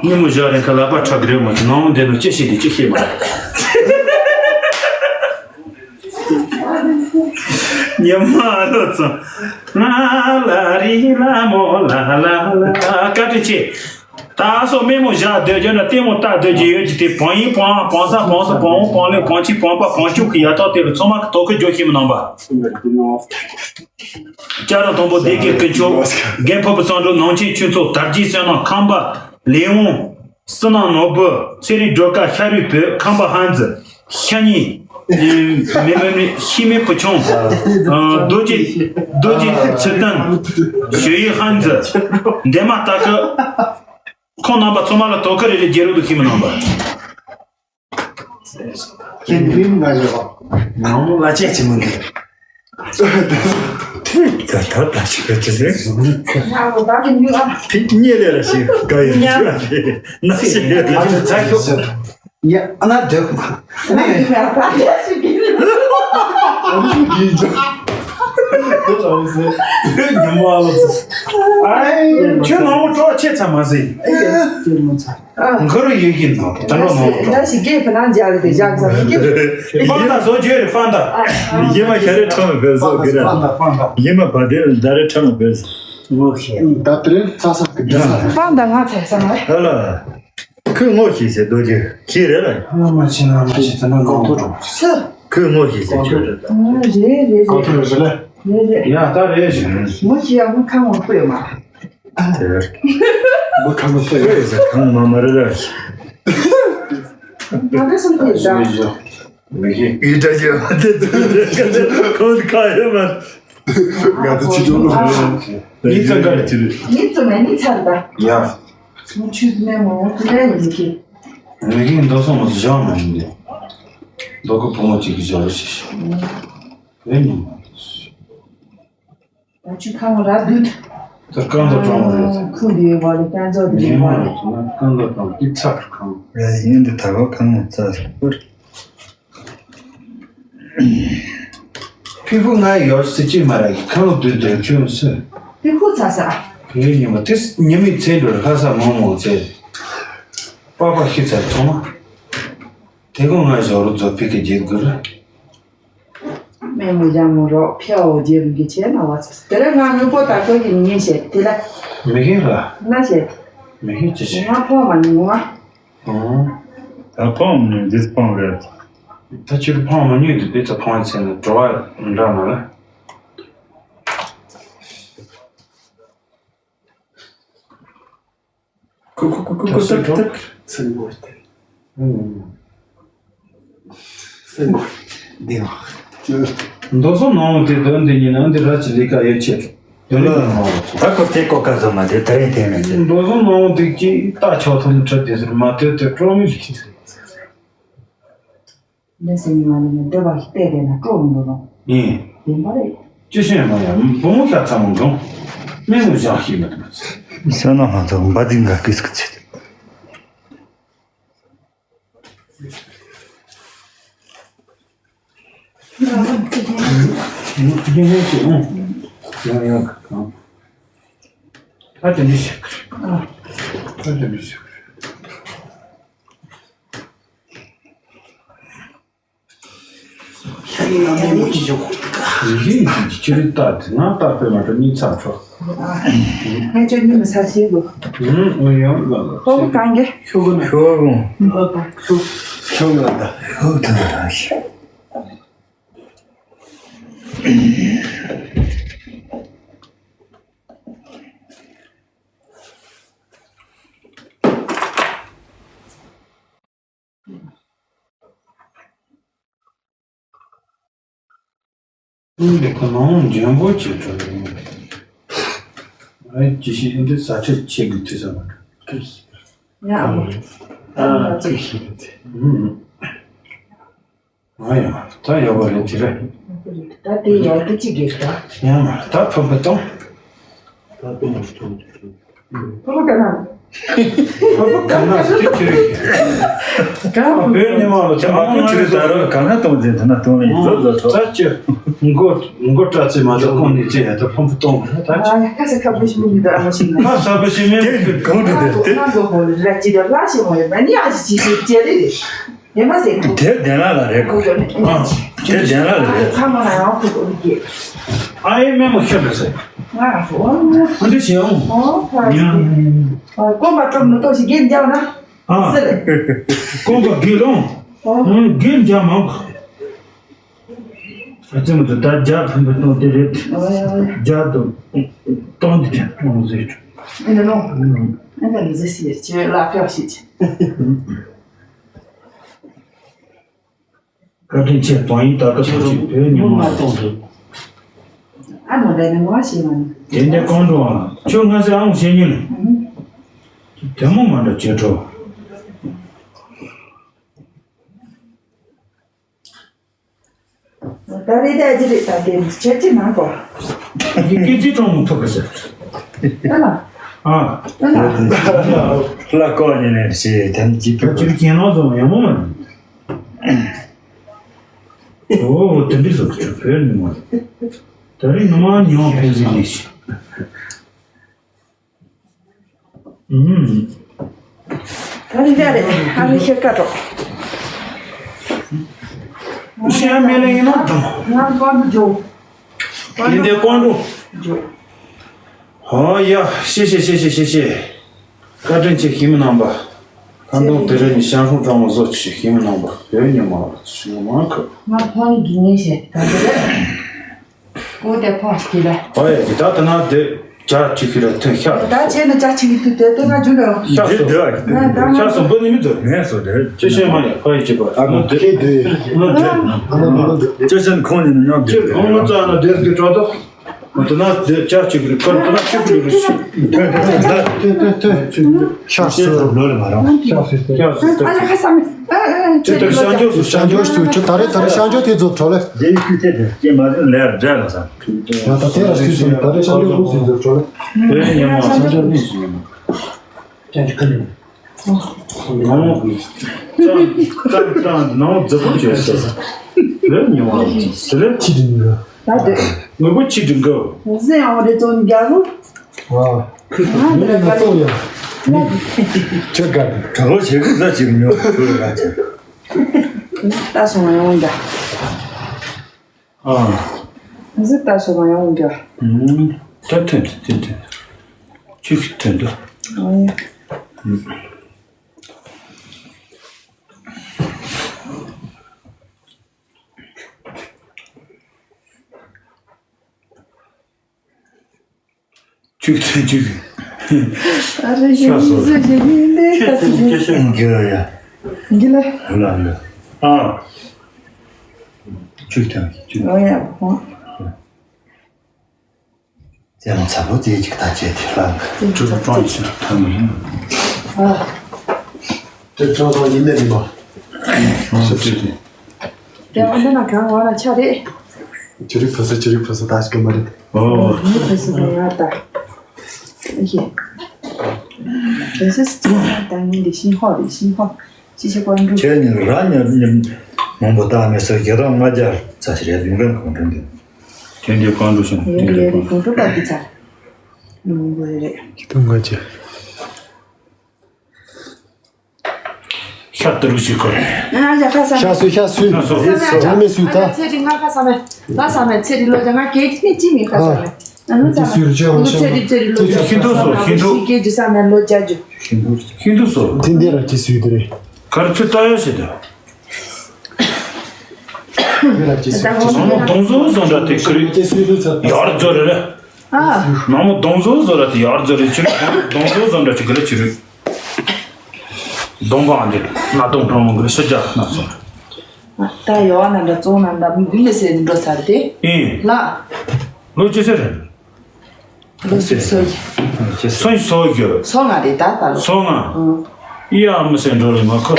ཉིན་མོ་ཞག་རིང་ཁ་ལག་པ་ཁྲག་གི་རེད་མ་གི་ནང་མོ་འདི་ནང་ཅི་ཤེས་དེ་ཅི་ཤེས་མ། ཉི་མ་ལོ་ཚོ། ང་ལ་རི་ལ་མོ་ལ་ལ་ལ་བཀའ་དྲིན་ཆེ། ད་སོ་མེ་མོ་བཞག་སྡོད་རྒྱུ་ན་ལྟད་མོ་ལྟ་སྡོད་རྒྱུ་ཡོད་ཀྱི་དེ་བང་ཡིན་བང་བང་ས་བང་སོ་བང་བོ་བང་ལེ་བང་ཆི་བང་པ་བང་ཅུག་གི་ཡ་ཐོག་དེ་ལ་ཚང་མ་གི་དོ་ཁུར་རྒྱུ་ཤེས་མི་ནང་པ། ལྕགས་རི་དང་པོ་སྡེ་དགེ་དཀོན་མཆོག་རྒན་ཕུར་བུ་བསམ་འགྲུབ་ནང་ཆེན་ཆོས་ཚོགས་དར་རྒྱས་བསོད་ནམས་ཁམས་པ་ལས་དབང་། བསོད་ནམས་ནོར་བུ་ཚེ་རིང་སྒྲོལ་དཀར་ཤ་རུས་བོད་ཁམས་པ་ཧན་ཙི་ཤ་ཉེ། མི་མི་མི་ཤི་མི་བུ་ཆུང་། རྡོ་རྗེ་རྡོ་རྗེ་ཚེ་བརྟན་ཞོ་ཡི་ཧན་ཙི་འདན་མ་སྟག་གི། ཁོང་རྣམ་པ་ཚང་མ་ལ་དོ་ཁུར་རེ་རེ་རྒྱལ་རབས་དུ་ཤེས་མི་རྣམ་པ། ཁྱེད་ཕིའུ་ང་ཞོག་ནང་ལ་ཅེ་ཅི་མི་འདུག་ད་ད་ད་ཞིག་ག་ཅི་ཟེར། ང་ལོ་ད་གི་ཉུ་ཨ། ཕི་ཉེ་ལེ་ར་ཞིག་ག་ཡོད་ཅི་ཨ་ཕི་ན་ཞིག་ཡོད་ཅི། ཡ་ཨ་ན་དེ་ཁོ་ཨ་ནི་ཡ་ད་ད་ཞིག་གི་ཨ་ནི་གི་ཇོ་ཉམ་བ་ལོ་ཚ། ཨའི་ཁྱོད་ནང་མོ་གྲོགས་ཆེ་ཚ་མ་ཟིན། ཨེ་ཡ་ཁྱོད་མོ་ཚ། གུ་རུ་ཡོད་ཀྱི་ནོ། ད་ནོ་ནོ། ད་ཞིག་གེ་ཕ་ནང་འཇག་རེད་དེ་བཞག་ས་ཡིན་གི། ཧྥང་ད་བཟོ་བཅོས་རེད་ཧྥང་ད། ཡེ་མ་ཁྱ་རེ་ཁྲང་བེ་བཟོ་གི་ར། ཧྥང་ད་ཧྥང་ད། ཡེ་མ་བ་དེ་ད་རེ་ཁྲང་བེ་བཟོ། ངོ་ཤེས། ད་དེ་རེ་ཚ་ས་གི་འདྲ་ས། ཧྥང་ད་ང་ཚ་ས་མ་རེད། ཧ་ལ། ཁོས་ངོ་ཤེས་ཟེར་རྡོ་རྗེ་ཁྱི་རེད་ལ། ང་མ་ཤེས་ང་མ་ཤེས་ད་ནོ་ནོ། ཁོས་ངོ་ཤེས་ཟེར་ཁྱོད་རེད། རེད་རེད་རེད། གོ་ཐོས་རེད་ལ། རེད་རེད། ཡ་ད་རེད་ཞིག་ངོ་ཤེས་ཡ་ངོ་ཁ་ངོ་ཁོ་ཡོད་མ། དེར། མི་ཁ་མི་སོ་ཡོད་ཟེར་གང་མ་མ་རེད་ར། ང་ག་སོང་དེ་ཟ། མི་ཤེས། ཨི་ད་ཅི་དེ་དེ་ཁོང་ཁ་ཡོད་མ། ང་ཚོ་ཆི་ཅོ་ལོ་ཡིན་ཙང་ག་རེ་ཅི་རེད། ཡིན་ཙང་ནི་ཚར་ད། ཡ། མི་ཆུ་མེ་མོ་དེ་ལས་ཡིན་གི། མི་ཤེས་མདོ་སོང་མ་སུ་བཞག་མ་ཡིན་ཏེ། མདོ་གི་བུ་མོ་གཅིག་གི་བཞག་རོ་ཞེས་ཤོག་ཨེ་ཉིན་མ། ད་ཆུ་ཁ་མོ་ར་དུད། ད་རྐང་ད་གྲོང་རེད། ཁུ་ལི་བ་ལི་ཀན་ཛོ་དི་ཉིན་མ་རེད་ན་རྐང་ད་གྲོང་དི་ཚ་གི་ཁང་། རེད་ཡིན་འདི་ད་བ་ཁང་ཚ་ཟེར་པུར། ཕི་ཕུ་ང་ཡོད་སི་ཅི་མ་ར་གི་ཁང་དུད་དུད་ཆུན་སི། ཕི་ཕུ་ཚ་ས། ཕི་ཉི་མ་དི་ཉི་མའི་ཚེ་འགྲོ་ལྷ་ས་མང་མང་ཚེ། པ་པ་ཤི་ཚ་ཚོང་མ། དེ་གོ་ང་ཞོ་རུ་ཛོ་ཕི་གི་རྒྱལ་དགོས་ར། སྨན་མོ་ཡང་མོ་རོགས་ཕྱེ་འོ་རྒྱལ་རིང་གི་ཆེ་ན་བ་ཚ། དེ་ལས་ང་དངོས་པོ་ད་ཁོ་གི་ཉིན་བཤད་དེ་ལ། མི་ཤེས་ར། ན་བཤད། མི་ཤེས་ཅི་ཤེས། ང་ཕོ་མ་ཉུང་བ། ཨང་། ད་ཕོ་མ་ཉུང་འདི་ཕོ་རེད། ད་ཕྱིར་ཕོ་མ་ཉུང་འདི་དེ་ཚ་ཕོ་ཚེ་ན་འགྲོ་བ་འདྲ་མ་ལ། ཁུ་ཁུ་ཁུ་ཁུ་ཁུ་ཏག་ཏག་སེམས་པ་སྟེ། སེམས་པ་བདེ་བ། མདོ་སོང་ནང་དེ་དོན་དེ་ཉིན་ནང་དེ་ར་ཅི་ལི་ཀ་ཡོད་ཆེད། དོན་ལ་ད་ཁོ་དེ་ཀོ་ཀ་ཟོ་མ་དེ་ད་རེ་དེ་མེད་དེ། མདོ་སོང་ནང་དེ་ཀྱི་ད་ཆོག་ཐོག་ནས་ཁྲབ་དེ་ཟེར་མ་དོད་དེ་ཀྲོང་མི་ཞིག་ཟེར། འདི་སེམས་ཉིད་མ་ནི་འདོད་པ་ཞིག་བལྟས་པས་ན་སྤྲོ་མི་འདུག་ནོ། ཡིན། ཡིན་པ་རེད། ཅི་ཤེས་མ་ཡ་བུ་མོ་ཤ་ཚ་མོ་འགྲོ། སྨན་མོ་བཞག་ཤེས་མི་ཐུབ་ཚེ། ས་ན་ང་ཚོ་འབའ་ཛིང་ག་ཀིས་ཀི་ཚེ། ཡང་ཡང་གང་། ད་དེ་འདྲ་བྱེད་ཀི། ད་དེ་འདྲ་བྱེད་ཀི། ཤ་ཡི་ཡང་མེད་མོ་ཅི་བྱེད་གོ། ཡིན་གཅིག་ཅི་རིགས་ལྟ་དེ་ང་ལྟ་དཔེ་མ་གྲོ་གཉིད་ཚར་ཆོག་ངས་ཅོ་གཉིད་མི་ཚར་ཤེས་གོ། ཨུམ་ཨུ་ཡོང་ལ་ལ། ཁོ་བོ་གང་གི། ཤོག་གུ་ན། ཤོག་གུ། ཤོག་ཤོག་ལ་ད། ཤོག་ད་ར་ཤི། ཁོ་ནང་འཇོན་པོ་བྱེད་འགྲོ་ཡིན། ཨེ་ཅི་ཞིག་འདི་ས་ཆ་ཆེ་གི་དུས་ས་མ་འགྲོ། ཡ་ཨ་ཨ་ཅི་ཞིག་ཨུམ། ང་ཡང་ད་ཡོད་པ་རེད་ཅི་རེད། ད་དེ་ཡག་དེ་ཅི་དགོས་ད། ཡང་ད་ཕུ་བུ་གཏོང་། ད་ཕུ་བུ་གཏོང་། ཕུ་བུ་ག་ན། ཕུ་བུ་ག་ན་དེ་ཅི་རེད། ག་བོད་ཉི་མ་ལ་ཅི་མ་ཕུ་ཅི་རེད་ད་ར་ག་ན་གཏོང་ཟིན་ད་ན་གཏོང་ལེ་ཡིན་ཟོ་ཟོ་ཐོ། ད་ཅི་མགོ་མགོ་སྐྲ་ཚེ་མ་ད་ཁོང་ནི་ཅི་ཡ་ད་ཕུ་བུ་གཏོང་ད་ཅི། ཁ་ས་ཁ་བུ་ཞིག་མི་འདུག་ཨ་མ་ཞིག་ན། ཁ་ས་བུ་ཞིག་མི་འདུག་གང་འགྲོ་དེ་དེ། ང་མགོ་ཧོ་ར་ཅི་ར་ལ་ཞིག་མ་ཡོད་ན་ནི་ཨ་ཅི་ཅི་ཅི་རེད། ཡེ་མ་ཟེར་གོ། དེ་བདེན་ལ་ལ་རེད་གོ། ཨ། དེ་བདེན་ལ་ལ་རེད། ཁ་མ་ན་ཡང་ཁོ་གོ་རིགས། ཨ་ཡེ་མེ་མོ་ཤོད་ལ་ཟེར། ང་ཨ་ཧོ། ཨ་འདི་བྱེད་ཨང་། ཨོ་ཕ་ཡ། ཡང་། ཨ་རྐང་པ་སྐྲོད་མི་ཏོ་ཞིག་གིན་རྒྱག་ན། ཨ། ཟེར། རྐང་པ་གིན་རུང་། ཨོ། ཨང་གིན་རྒྱག་མང་གོ། ཨ་ཙི་མོ་དུ་ད་རྒྱག་ཐུབ་པའི་སྟོང་དེ་རེད། ཨོ་ཡ་ཡ། རྒྱག་ཏུ་སྟོང་དེ་ཅན་སྟོང་ཟེར། ཨ་ནི་ནོ། ཨ་ནི་ཟེར་ཟེར་ཅེ་ལ་ཕྱོགས་ཤིག་བཀའ་དྲིན་ཆེ། དོན་ཡིན་ད་ལྟ་ཐུགས་རྗེ་བོད་ཉིན་མོ་གཏོང་ཐུབ། ཨ་མ་རེ་ནི་ངོ་ཤེས་མ་ནི། དེ་འདྲ་གང་འགྲོ་ཨང་། ཁྱོད་ང་ཚོའི་ཨང་བཤད་ཉིན། དེ་མོ་མ་འདྲ་བྱེད་འགྲོ། ད་རེད་ད་ཅི་རེད་ད་དེ་ཁྱེད་ཀྱི་ནང་གོ། ཡི་གེ་ཅི་གྲོང་མི་ཐུབ་པ་ཟེར། ཨ་ལ། ཨ། ཨ་ལ། ལ་ཀོ་ཉེ་ནས་ཞེས་དམ་གྱི་ད་ཅིར་ཁྱེད་ནང་བཟོ་ཡང་མོ་མ། ཨོ་དེ་འདྲི་ཟོ་ཆུ་བོད་ནི་མ། ད་རེས་ནུ་མ་ཉོ་ཕན་ཟིན་ནི་ཞིག་ད་རེས་རེད་ཨ་རེ་ཤེས་ཀ་གྲོགས། ཤེས་མེད་ལ་ཡིན་ན་དང་། ང་དབང་དུ་འཇོག་ཡིན་དེ་དབང་དུ་འཇོག་ཧོ་ཡ་ཤེས་ཤེས་ཤེས་ཤེས་ཤེས་ཤེས། བཀའ་དྲིན་ཆེ་ཞི་མི་རྣམ་པ། ཁ་འདོན་དེ་རིང་ཞང་ཧྲུང་ཀྲང་མོ་བཟོ་ཆེ་ཞི་མི་རྣམ་པ་བོད་ཉི་མ་ཞུ་མ་ཁ། ང་ཕོ་ནི་གི་ངེས་ཤེས་ད་དེ་རེད། ཀོ་དེ་ཕོངས་ཀྱི་ལ། ཨོ་ཡ་ཇི་ལྟར་ད་ན་དེ་ཇ་ཅིག་གི་ལ་ཐོན་ཤག་ད་བྱས་ན་ཇ་ཅིག་གི་དུས་དེ་དེ་ང་རྒྱུ་འདྲ། ཤག་སོ་ང་ད་ང་ཤག་སོ་འབུ་ནི་མི་འདུག་ངས་སོ་དེ་ཅི་ཤེས་མ་ཡ་ཁ་ཡི་ཅི་པ་ཨ་ནུ་དེ་དེ་ནུ་དེ་ཨ་ནུ་ནུ་དེ་ཅི་ཤེས་ཁོང་ནི་ནམ་དེ་ཁོང་ལ་ཙ་ན་དེ་དེ་ཅོ་དོ། ང་དེ་ན་དེ་ཇ་ཅིག་རེད་ཁར་དེ་ན་ཆུ་ཁུ་རེད། ཤག་སོ་ལོ་ལ་མ་རང་། ཤག་སོ་ཨ་ལ་ཁ་སང་ཨ་ཨ་ཅི་ལྟར་ཤང་ཇོ་སུ་ཤང་ཇོ་སུ་ཆུ་ད་རེ་ད་རེ་ཤང་ཇོ་དེ་ཚོ་བྲོ་ལེ། དེ་ཡི་ཁུ་ཚེ་དེ་ཅེ་མ་རེད་ལེར་འདྲ་ལ་ས། ང་ད་དེ་ར་སུ་སུ་ད་རེ་ཤང་ཇོ་སུ་སུ་བྲོ་ལེ། དེ་ཉི་མ་ཤང་ཇོ་ནི་སུ་ཉི་མ། ཅང་ཅི་ཁ་ནི། ནང་ཙང་ཙང་ནང་རྫི་པོ་བྱས་སོ། བོད་ཉི་མ་དེ་ལས་ཕྱི་དྲིན་གི་ད་དེ། ངོ་བོ་ཕྱི་དྲིན་གི་ཟེ་ཨོ་རེ་ཙོ་རྒྱ་རུ། ང་འདི་ལ་ང་ཚོ་ཡང་། ཁྱོད་ག་གྲོགས་བྱེད་གི་ཟ་ཅིག་ཉོ་ཁྱོད་ལ་ཅིག་ད་སོང་ཡང་འོང་རྒྱ། ཨ། ཟི་ད་སོང་ཡང་འོང་རྒྱ། ད་ཐོན་ཐོན་ཐོན། ཅིག་ཐོན་འདུག་ཨ་ཡ། གཅིག་ཚེ་གཅིག་ཨ་རེ་ཞེ་མི་ཟེར་ཞེ་མི་ལས་ད་སི་ཞེ། འགྱུར་ཡ། འགྱུར་ལ། ལ་ལ། ཨ། གཅིག་ཐང་གཅིག་ཨོ་ཡ་ཧོ། ཙེ་མོ་ཚ་པོ་ཙེ་གཅིག་ད་ཅེ་དེ་ལ། ཙེ་མོ་ཚ་པོ་ཙེ་གཅིག་ད་མི་ཡིན། ཨ། དེ་ཚོ་དང་ཡིན་ནས་མིན་པ། ཨ་ཙེ་དེ། དེ་འོ་འདི་ན་གང་བ་ན་ཆ་རེད། ཅི་རིགས་ཕ་ས་ཅི་རིགས་ཕ་ས་ད་ཞིག་གི་མ་རེད། ཨོ། ངའི་ཕ་ས་ན་ཡ་ད། ཨེ་ཤེ། ཕ་ས་ཅི་ན་ད་ངའི་འདི་ཤིང་ཧོ་རེད་ཤིང་ཧོ། ཅི་ཞིག་གོན་འགྲོ། ཁྱེད་ཉིད་རང་ཉིད་ཉིད་མང་པོ་བཏགས་མེད་ཟེར་རྒྱལ་རབས་ལྔ་བརྒྱ་ཙམ་ཞིག་རེད་ལུང་རིང་གོང་དྲན་འདི། དེ་འདྲའི་བཀའ་འགྲོ་ཞིང་ཡོད་དེ་འདྲའི་ཡོད་དེ་གོང་དྲོ་པ་འདི་ཚ། ལུང་དགོས་རེད། ཁྱི་ཐུང་ང་ཅི། ཤ་དུ་རུ་ཞིག་གོ། ཨ་ཡ་ཁ་ས། ཤ་སུ་ཤ་སུ། ཤ་སུ། ཇ་མེ་སུ་ད། ཚེ་རི་ང་ཁ་ས་མེ། ང་ས་མེ་ཚེ་རི་ལོ་ཇ་ང་གེ་ཅི་ནི་ཅི་མི་ཁ་ས་མེ། ཨ་ནུ་ཚེ་རི་ཚེ་རི་ལོ་ཇ་ང་ཤིན་ཏུ་སོ་ཤིན་ཏུ། ཤིན་ཏུ་སོ། ཤིན་ཏུ་སོ། དེ་འདི་ར་ཅི་སུ་དེ་རེད། གར་ཚུ་ལྟ་ཡ་ཞེ་ད། འདི་ར་ཅི་སུ་དེ། ནང་མོ་གདོང་བཟོ་བཟོ་འདྲ་དེ་ཁུ་རི། ཅི་སུ་དེ་ཚ། ཡར་འཛོ་རེ་རེ། ཨ། ནང་མོ་གདོང་བཟོ་བཟོ་ར་དེ་ཡར་འཛོ་རེ་ཆུ་རི། གདོང་བཟོ་བཟོ་འདྲ་ཅི་གི་རེ་ཆུ་རི། གདོང་པ་འདི་ན་གདོང་གྲོང་མོ་གི་ཤ་རྒྱག་ན་སོང་། ད་ཡོ་ཨ་ན་འདྲ་བཙོང་ན་འདྲ་མི་འདི་མི་སེ་འགྲོ་ཚར་ཏེ། ཨེ། ལ། ལོ་ཅི་ཟེར། ལོ་སུ་སོ་ཡི། སོ་ཡི་སོ་ཡི། སོ་ང་རེད་ད་ད་ལོ། སོ་ང་། ཨང་། ཡ་མི་སེ་འགྲོ་རེ་མ་ཁོ།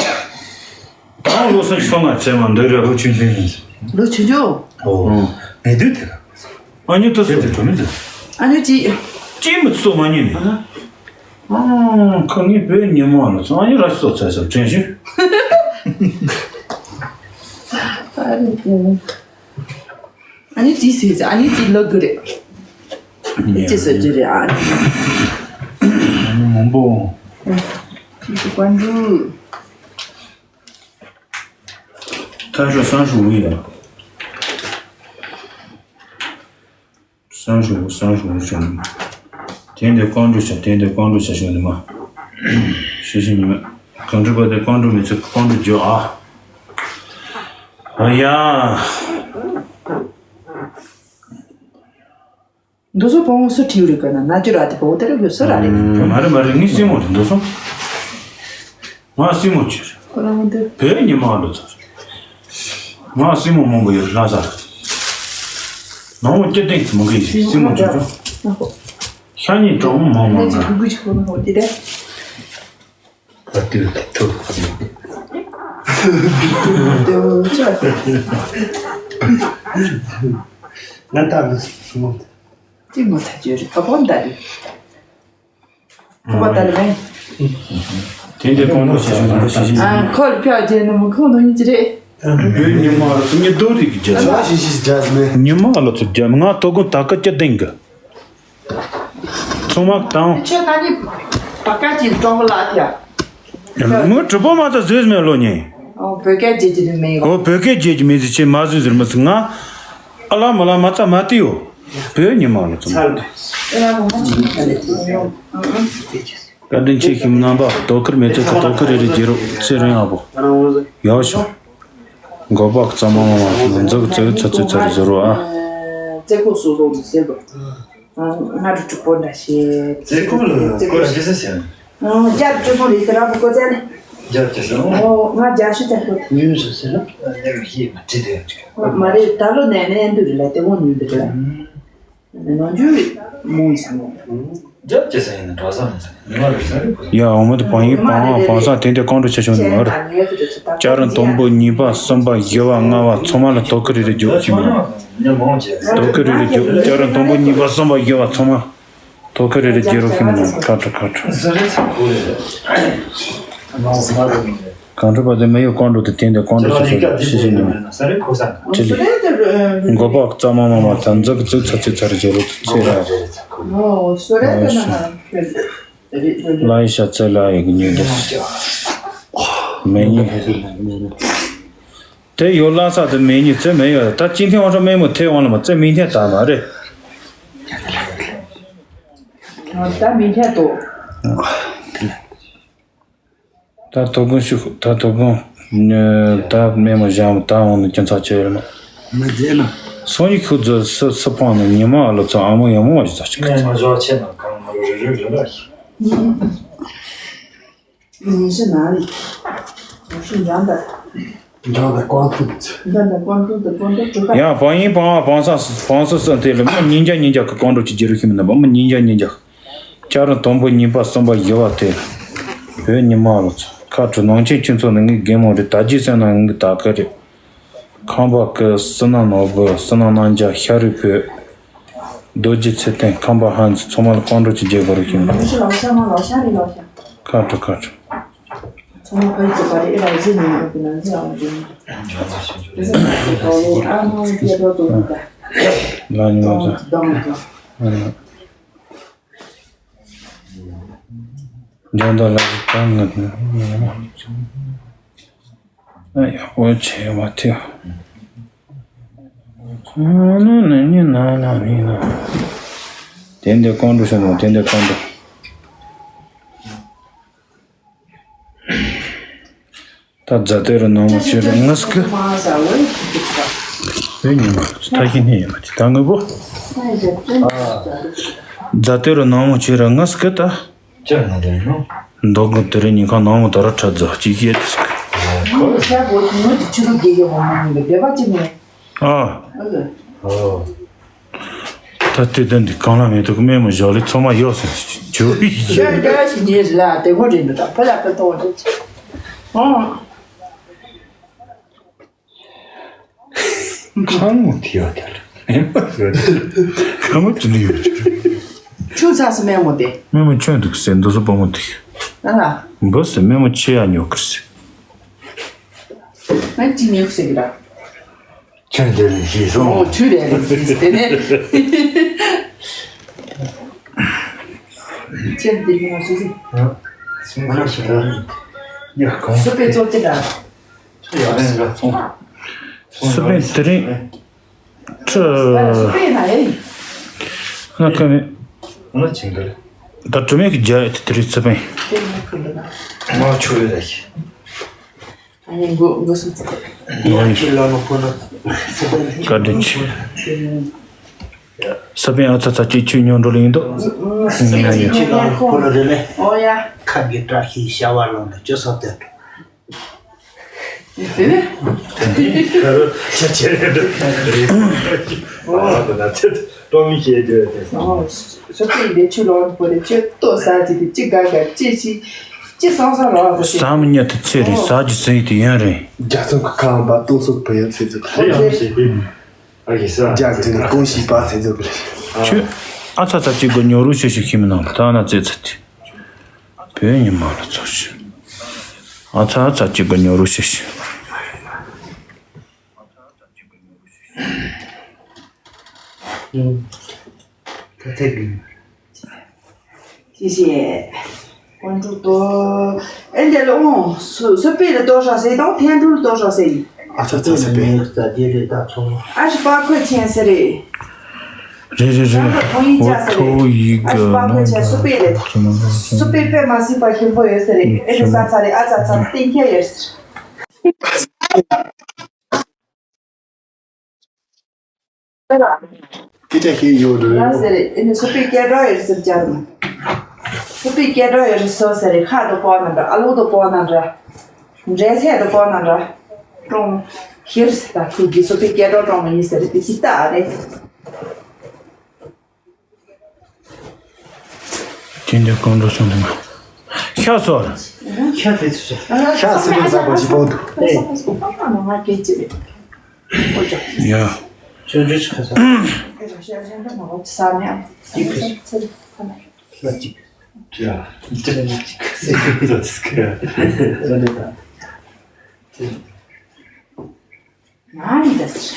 ད་ལོ་སོ་ཡི་སོ་ང་ཚེ་མ་འདོད་རེ་ལོ་ཆུང་ཆུང་ཡིན། ལོ་ཆུང་ཆུང་། ཨོ། ཨང་། མེ་དུས་དེ་ལ། ཨ་ནི་ཏོ་སོ། ཨ་ནི་ཅི། ཅི་མི་ཚོ་མ་ཉན་ནི། ཨ། ཁ་ངའི་བོད་ཉིན་མོ་ལ་ཚོ་ཨ་ནི་ར་སོ་ཚ་ས་དྲན་ཤུ། ཨ་ནི་ཏོ། ཨ་ནི་ཅི་སི་ཨ་ནི་ཅི་ལོ་དུ་རེད། ཅི་སོ་ཅི་རེད་ཨ་ནི། ཨ་ནི་མང་པོ། ཅི་སི་ཀོན་ཇུ། ཐ་ཤོ་སང་ཤོ་ཝི་ཡ། སང་ཞུ་སང་ཞུ་ཞུ། དེ་འདི་ཀོང་ཀྲུ་ཤ་དེ་འདི་ཀོང་ཀྲུ་ཤ་ཞུ་ནི་མ། ཤི་ཤི་ཉི་མ། གང་འགྲུབ་པ་དེ་ཀོང་ཀྲུ་མི་ཚེ་ཀོང་ཀྲུ་འཇོ་ཨ། ཨ་ཡ། འདུ་སོ་བོང་སུ་ཁྲིའུ་རི་ཀ་ན་ན་ཅུ་ར་དེ་བོ་དེ་ར་བུ་སུ་ར་རེད། མ་རེད་མ་རེད་ངའི་སྲིང་མོ་རེད་འདུ་སོ། ང་སྲིང་མོ་ཅིག་རེད། ཁོ་རང་འདི། བོད་ཉི་མ་ལོ་ཚོ་རེད། ང་སྲིང་མོ་མང་པོ་ཡོད་ལྷ་ས་རེད། ནང་མོ་སྐྱིད་ལྡན་མང་གི་ཡིན་སྲིང་མོ་ཅོ་ཅོ། ཤ་ཉེ་གྲོགས་མོ་མང་མང་ང་། ཨ་ཏུ་ཐུ། ཨ་ཏུ་ཆ། ང་ད་ལོ་སོང་། ཅི་མོ་ཐ་ཅོ་རི་ཁ་པོ་འདའ་རི། ཁ་པོ་ད་ལ་བས། དེ་འདྲའི་ཀོང་ཀྲོ་ཞེ་ཞུ་ང་ཞེ་ཞུ། ཨ་ཁོ་ལ་ཕྱག་རྗེས་ནི་མི་ཁོང་དུ་ཉིད་ཀྱི་རེད། བོད་ཉི་མ་ལ་སུ་ཉི་རྡོ་རིག་གི་རྒྱ། ཤ་ཤི་ཤི་རྒྱ་མེ། ཉི་མ་ལ་ཚུར་རྒྱ་མེ། ང་ཐོ་གུ་ད་ཀ་ཅི་ལྡིང་གི། ཚང་མ་དང་། ཁྱོད་ད་ནི་བ་ཀ་ཅིག་སྤྲང་པོ་ལགས་ཡ། མོ་གྲུ་པོ་མ་ད་བཟོས་མེད་ལོ་ཉེ། ཨོ་བོད་སྐད་བརྗེད་ཀྱི་རེད་མེད། ཨོ་བོད་སྐད་བརྗེད་ཀྱི་མེད་ཟེར་ཆེ་མ་བཟོས་ཟེར་མི་ཟེར་ང་། ཨ་ལ་མ་ལ་མ་ཚ་མ་ཏི་ཡོ། བོད་ཉི་མ་ལ་ཚང་། བཀའ་དྲིན་ཆེ་ཁྱིམ་རྣམ་པ། དོ་ཁུར་མེད་ཚོད་ཀྱི་དོ་ཁུར་རེ་རེ་རྒྱལ་རོགས་ཚེ་རིང་ཨ་བོ། ཡག་ཤོག་མགོ་པག་གཙང་མ་མ་མ་འཛུགས་ཚེ་ཚ་ཚེ་ཚ་རེ་ཟེར་རོ་ཨ། རྩེ་ཁོག་སོ་སོ་མི་སེམས་པ། ང་རུ་གྲུ་པོ་འདྲ་ཞེས། རྩེ་ཁོག་ལ་སྐོར་ར་ཅི་ས་ཟེར། རྒྱབ་ཅུ་སོང་རེད་ཟེར་ར་བུ་ཀོ་ཙེ་ནི། རྒྱབ་ཅུ་སོང་། ཨོ་ང་རྒྱ་ཤུ་ཙེ་ཁོ། ཉུང་སོ་ཟེར་ན་ལེགས་ཤེས་མ་བྲིས་དེ་ཡང་ཅིག་མ་རེད་ད་ལོ་ནས་ནས་འདུག་རེད་ལ་དེ་འོང་ཉུང་འདུག་རེད། ནང་རྒྱུ་མོང་ཡིན་ས་མོ། རྒྱབ་ཅུ་སོང་ཡིན་ན་གྲྭ་ས་མི་ས་ཉི་མ་རེད་ས་རེད་ཁོ། ཡ་འོ་མ་དེ་བང་ཡིན་བང་བང་ས་དེ་འདྲ་ཀོང་ཀྲོ་ཆ་ཆུང་ནི་མ་རེད། ལྕགས་རི་དང་པོ་གཉིས་པ་གསུམ་པ་བཞི་བ་ལྔ་བ་ཚང་མ་ལ་དོ་ཁུར་རེ་རེ་རྒྱོབ་ཅིག་མ། དོ་ཁུར་རེ་རེ་རྒྱོབ། ལྕགས་རི་དང་པོ་གཉིས་པ་གསུམ་པ་བཞི་བ་ཚང་མ། དོ་ཁུར་རེ་རེ་རྒྱལ་རོགས་ཤིག་མ་ཁ་ཁྲ་ཁ་ཁྲ། གང་འགྲོ་པ་དེ་མི་ཡོད་ཀོང་ཀྲོ་དེ་དེང་དེ་ཀོང་ཀྲོ་ཆ་ཆུང་ཤི་ཤི་ཉི་མ། ཅི་ལི། མགོ་པག་གཙང་མ་མ་མ་ད་འཛུགས་འཛུགས་ཚ་ཚི་ཚ་རེ་རྒྱལ་རོགས་དེ་ཚེ་ར་རེ། ལ་ཡི་ཤ་ཚེ་ལ་ཡི་གི་ཉོས་འདི། མེ་ཉི། དེ་ཡོད་ལ་ས་དེ་མེ་ཉི་ཚེ་མེ་ཡོད་ད་ཅི་ཐེ་འོང་ཧྲ་མེ་མོ་ཐེ་འོང་ལ་མ་ཚེ་མི་ཐེ་ད་མ་རེད། ད་མི་ཐེ་ཏོ། ད་དོ་དགོང་ཤུགས་ད་དོ་དགོང་། ད་མེ་མོ་བཞག་མོ་ད་འོང་ནི་ཁྱོད་ཚ་ཆེ་ཡོད་མ། མི་རྗེས་ན། སང་ཉིན་ཁུ་ཛོ་སི་སི་ཕང་ནི་ཉི་མ་ཨ་ལོ་ཚོ་ཨ་མོ་ཡ་མོ་བ་ཞིག་ཚ་ཆུ་ཁ། མེ་མོ་བཞག་ཆེ་ན་གང་མ་རུ་རུ་རུ་རུ་ར། ཉི་ཤུ་ན་རེད། ཉི་ཤུ་འཇང་ད། འཇང་ད་ཀོང་ཐུབ་ཚེ། འཇང་ད་ཀོང་ཐུབ་ད་ཀོང་ཐུབ་གྲུ་ཁ། ཡང་བང་ཡིན་བང་བ་བང་ས་བང་སོ་སོ་དེ་ལ་མོ་ཉིན་རྒྱ་ཉིན་རྒྱ་གི་ཀོང་ཀྲོ་ཆུ་རྒྱུ་རུ་ཤི་མི་ན་བ་མོ་ཉིན་རྒྱ་ཉིན་རྒྱ། ལྕགས་རི་དང་པོ་གཉིས་པ་གསུམ་པ་བཞི་བ་དེ། བོད་ཉི་མ་ལོ་ཚོ་ཁ་གྲུ་ནང་ཆེན་ཁྱུ་ཚོ་ནི་ངའི་རྒན་མོ་རེད་ད་རྗེས་ཟེར་ན་ངའི་ད་ག་རེད། ཁང་པ་ཀི་སི་ན་ནོར་བུ་སི་ན་རྣམ་རྒྱལ་ཤ་རུས་བོད། རྡོ་རྗེ་ཚེ་བརྟན་ཁང་པ་ཧན་ཚོ་ཚང་མ་ལ་ཀོང་ཀྲོ་ཆུ་རྒྱུ་རུ་ཤི་མི་ན། ཁ་གྲུ་ཁ་གྲུ། ཚང་མ་ཕ་ཡུལ་གྱི་བར་ཨེ་ར་ཟི་ནས་ཡོང་གི་ན་ཟི་ཨང་ཅུང་། ཨ་མ་སྐྱེ་རོགས་ཏོ་ད། ལ་ཉི་མ་ཚོ། ལྡང་ལྡང་། འཇང་ད་ལ་ཟི་ད་ང་ཨ་ཡ་འོ་ཆེ་བ་ཐེ། ཨ་ན་ན་ཉི་ན་ན་མི་ན། དེ་འདྲ་ཀོང་ཀྲོ་ཤ་ནོ་དེ་འདྲ་ཀོང་ཀྲོ། ད་རྫ་སྟོད་རུ་ནང་མོ་ཆེ་རུ་ངུ་སྐུ། ཨེ་ཉི་མ་ཐ་ཤི་ནི་ཡོད་མ་དེ་ད་ངུ་པོ། རྫ་སྟོད་རུ་ནང་མོ་ཆེ་རུ་ངུ་སྐུ་ད། ཅག་ང་དེ་རུ་ནོ། མདོ་དགོན་དེ་རུ་ཉིན་ཁ་ནང་མོ་ད་ར་ཁྲ་རྫ་གཅིག་ཤེས་དུ་སྐུ། ཁོ་ཤ་བོ་ངུ་ཅི་ཆུ་རུ་དགེ་གི་འོ་མ་ནི་འདི་བེ་བ་ཅི་ནི། ཨ། ཨ་ལེ། ཨོ། ད་ལྟའི་དོན་འདི་གང་ལ་མེད་དུ་སྨན་མོ་བཞག་ལས་ཚང་མ་ཡོད་ཟེར་བྱོས་ཡིན། ཤོད་འདྲ་ཞིག་ཉེ་རེད་ལ་དེ་ངོ་རེད་འདུག་ད་ཕ་ལ་ཕ་ཐོག་རེད། ཨོ། ཁང་མོ་དེ་ཡོད་དེ་ལ་སྨན་མོ་ཡོད་དེ། ཁང་མོ་དེ་ནི་ཡོད་ཅིག་ཆུ་ཚ་སི་སྨན་མོ་དེ། སྨན་མོ་ཁྱོད་འདུག་ཟེར་འདུག་སོ་བུ་མོ་དེ། ཨ་ལ། འབུ་ཟེར་སྨན་མོ་ཆེ་ཡ་ཉོ་གི་ཟེར། ང་ཅི་ཉོ་གི་ཟེར་གི་ར། ཁྱོད་འདི་ལས་ཤེས་སོང་། ཨོ་ཆུ་རེད་རེད་ཟེར་དེ་ནས། ཁྱོད་འདི་ལས་ཤེས་སོང་། ང་ཤེས་ར། ཡ་གང་། སུ་པའི་ཚོགས་ཀྱི་ར། ཡ་རེད་ར་ཚོང་། སུ་པའི་དེ་རིང་། ཁྲི། སུ་པའི་ན་ཡ་ཡིན། ང་ཁ་མེད། ང་ཆེན་གི་རེད། ད་དྲི་མེད་ཀྱི་རྒྱ་ཡ་དེ་དེ་རིང་སུ་པའི། དེ་ནས་ཁུ་ལ་ན། ང་ཆུ་རེད་ར་ཤི། ཨ་ནི་མགོ་མགོ་སུ་ཚ། ང་ཡི་ཁྱི་ལ་ནོ་ཁོ་ན། བཀའ་དྲིན་ཆེ། ས་པན་ཨ་ཚ་ཚ་གཅིག་ཆུ་ཉོ་འགྲོ་ལ་ཡིན་འདུག་ང་ཡི་ཁྱི་ལ་ནོ་ཁོ་ན་རེད་ལེ། ཨོ་ཡ། ཁ་གི་བཀྲ་ཤིས་ཤ་བ་ལོང་ལ་ཅོ་ས་སྟོད། དེ་ནི། ཁ་རུ་ཆ་ཆེ་རེད་འདུག་ཨོ་ད་ཚེ་ཏོ་མི་ཤེས་རྒྱུ་དེ། ཨོ། ས་པན་ལས་ཆུ་ལོང་པོ་ལས་ཆུ་ཏོ་ས་ཅི་དེ་ཅི་ག་ག་ཅི་ཅི་ཅི་སང་སང་ལོ་བ་ཞེས། ཟམ་ཉ་དེ་ཚེ་རེད་ཟ་རྒྱུ་ཟེར་ཡི་དེ་ཡོན་རེད། རྒྱ་ཚང་གི་ཁང་པ་ཏོ་སོག་བུ་ཡོད་ཚེ་ཚོ་ཁ་ཡོང་ཞེས་པས། རྒྱག་དུས་ནས་ཀུང་ཤིས་པ་ཟེར་འཛུགས་པ་རེད། ཁྱོད་ཨ་ཚ་ཚ་གཅིག་གི་ཉོ་རུ་ཤེས་ཤིག་ཤེས་མི་ནང་ད་ན་ཙེ་ཚ་དེ་བོད་ཉི་མ་ལ་ཚོགས་ཤིག་ཨ་ཚ་ཚ་གཅིག་གི་ཉོ་རུ་ཤེས་ཤིག་ད་ཚེ་གི།谢谢。关注多。哎，这个，哦，苏苏北的多少岁？到天竺的多少岁？啊，这这是北。二十八块钱是的。རེད་རེད་རེད། འོ་ཐོ་ཡིག་གི་ནང་དུ་སུ་པེ་རེད། སུ་པེ་པེ་མ་སི་པ་ཁྱིམ་པོ་ཡོད་ཟེར་རེད། ཨེ་རེད་ས་ཚ་རེད། ཨ་ཚ་ཚ་སྟེང་ཁྱེར་ཡོད་ཟེར། སྐད་ཆ་ཤེས་ཡོད་འགྲོ། ལ་ཟེར་རེད། ཨེ་ནི་སུ་པའི་སྐད་གྲགས་ཡོད་ཟེར་རྒྱག་མ། སུ་པའི་སྐད་གྲགས་ཡོད་རེད་སོ་ཟེར་རེད། ཁ་དུ་པོ་ན་འདྲ། ཨ་ལུ་དུ་པོ་ན་འདྲ། འབྲས་ཚལ་དུ་པོ་ན་འདྲ། ཀྲོང་། ཁྱེར་ཟེར་ད་ཁུ་གི་སུ་པའི་སྐད་གྲགས་ཀྲོང་མ་ཡིན་ཟེར་རེད། དེ་ཅི་ལྟ་རེད། དེ་འདྲ་གང་འགྲོ་སོང་དུ་མ། ཤ་སོ། ཤ་དེ་ཚོ། ཤ་སི་ལེ་ཟ་པ་ཞིག་པོ་འདུག་ཡ། ཅོ་ཅོ་ཆི་ཁ་ས། ཅིག་ཁ་ས། ལ་ཅིག་ཅ་ཅ་ཅིག་ཁ་ས། ཟ་ཏི་སྐ་ཟ་ཏི་ད། ན་ལི་ད་ཟེར།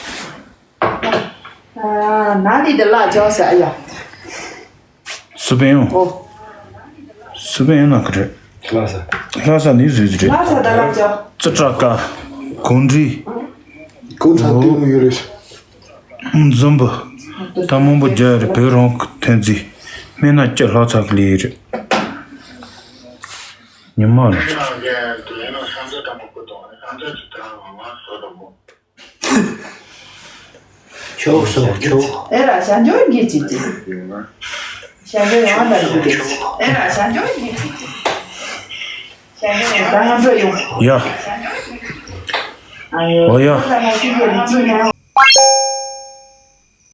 ན་ལི་ད་ལ་ཅོ་ཟེར་ཡ། སུ་པན་ཡོང་། ཨོ། སུ་པན་ཡོང་ན་ག་རེ། ལྷ་ས། ལྷ་ས་ནི་ཟིག་རེད། ལྷ་ས་ད་ལ་ཅོ། ཙི་ཏྲ་ཀ་གུང་ཁྲི། གུང་ཁྲ་ཏི་མོ་ཡོད་རེད། འཛོམས་པ། ད་མང་པོ་རྒྱ་རེད། བོད་རང་གི་ཐོན་རྫས། སྨན་སྣ་སྐྱ་ལྷ་ཚ་གི་ལས་རེད། ཉི་མ་ལ་ཚ། ཁྱོག་སོ་ཁྱོག་ཨེ་ར་ཞང་ཇོ་གི་ཅི་ཅི། ཞང་ཇོ་ཡང་ད་གི་ཅི། ཨེ་ར་ཞང་ཇོ་གི་ཅི་ཅི། ཞང་ཇོ་ཡང་ད་ང་ཚོ་ཡོང་། ཡ། ཨ་ཡོ། ཨོ་ཡ། ཁོ་ད་ང་ཅི་གི་རི་ཅི་ཡང་།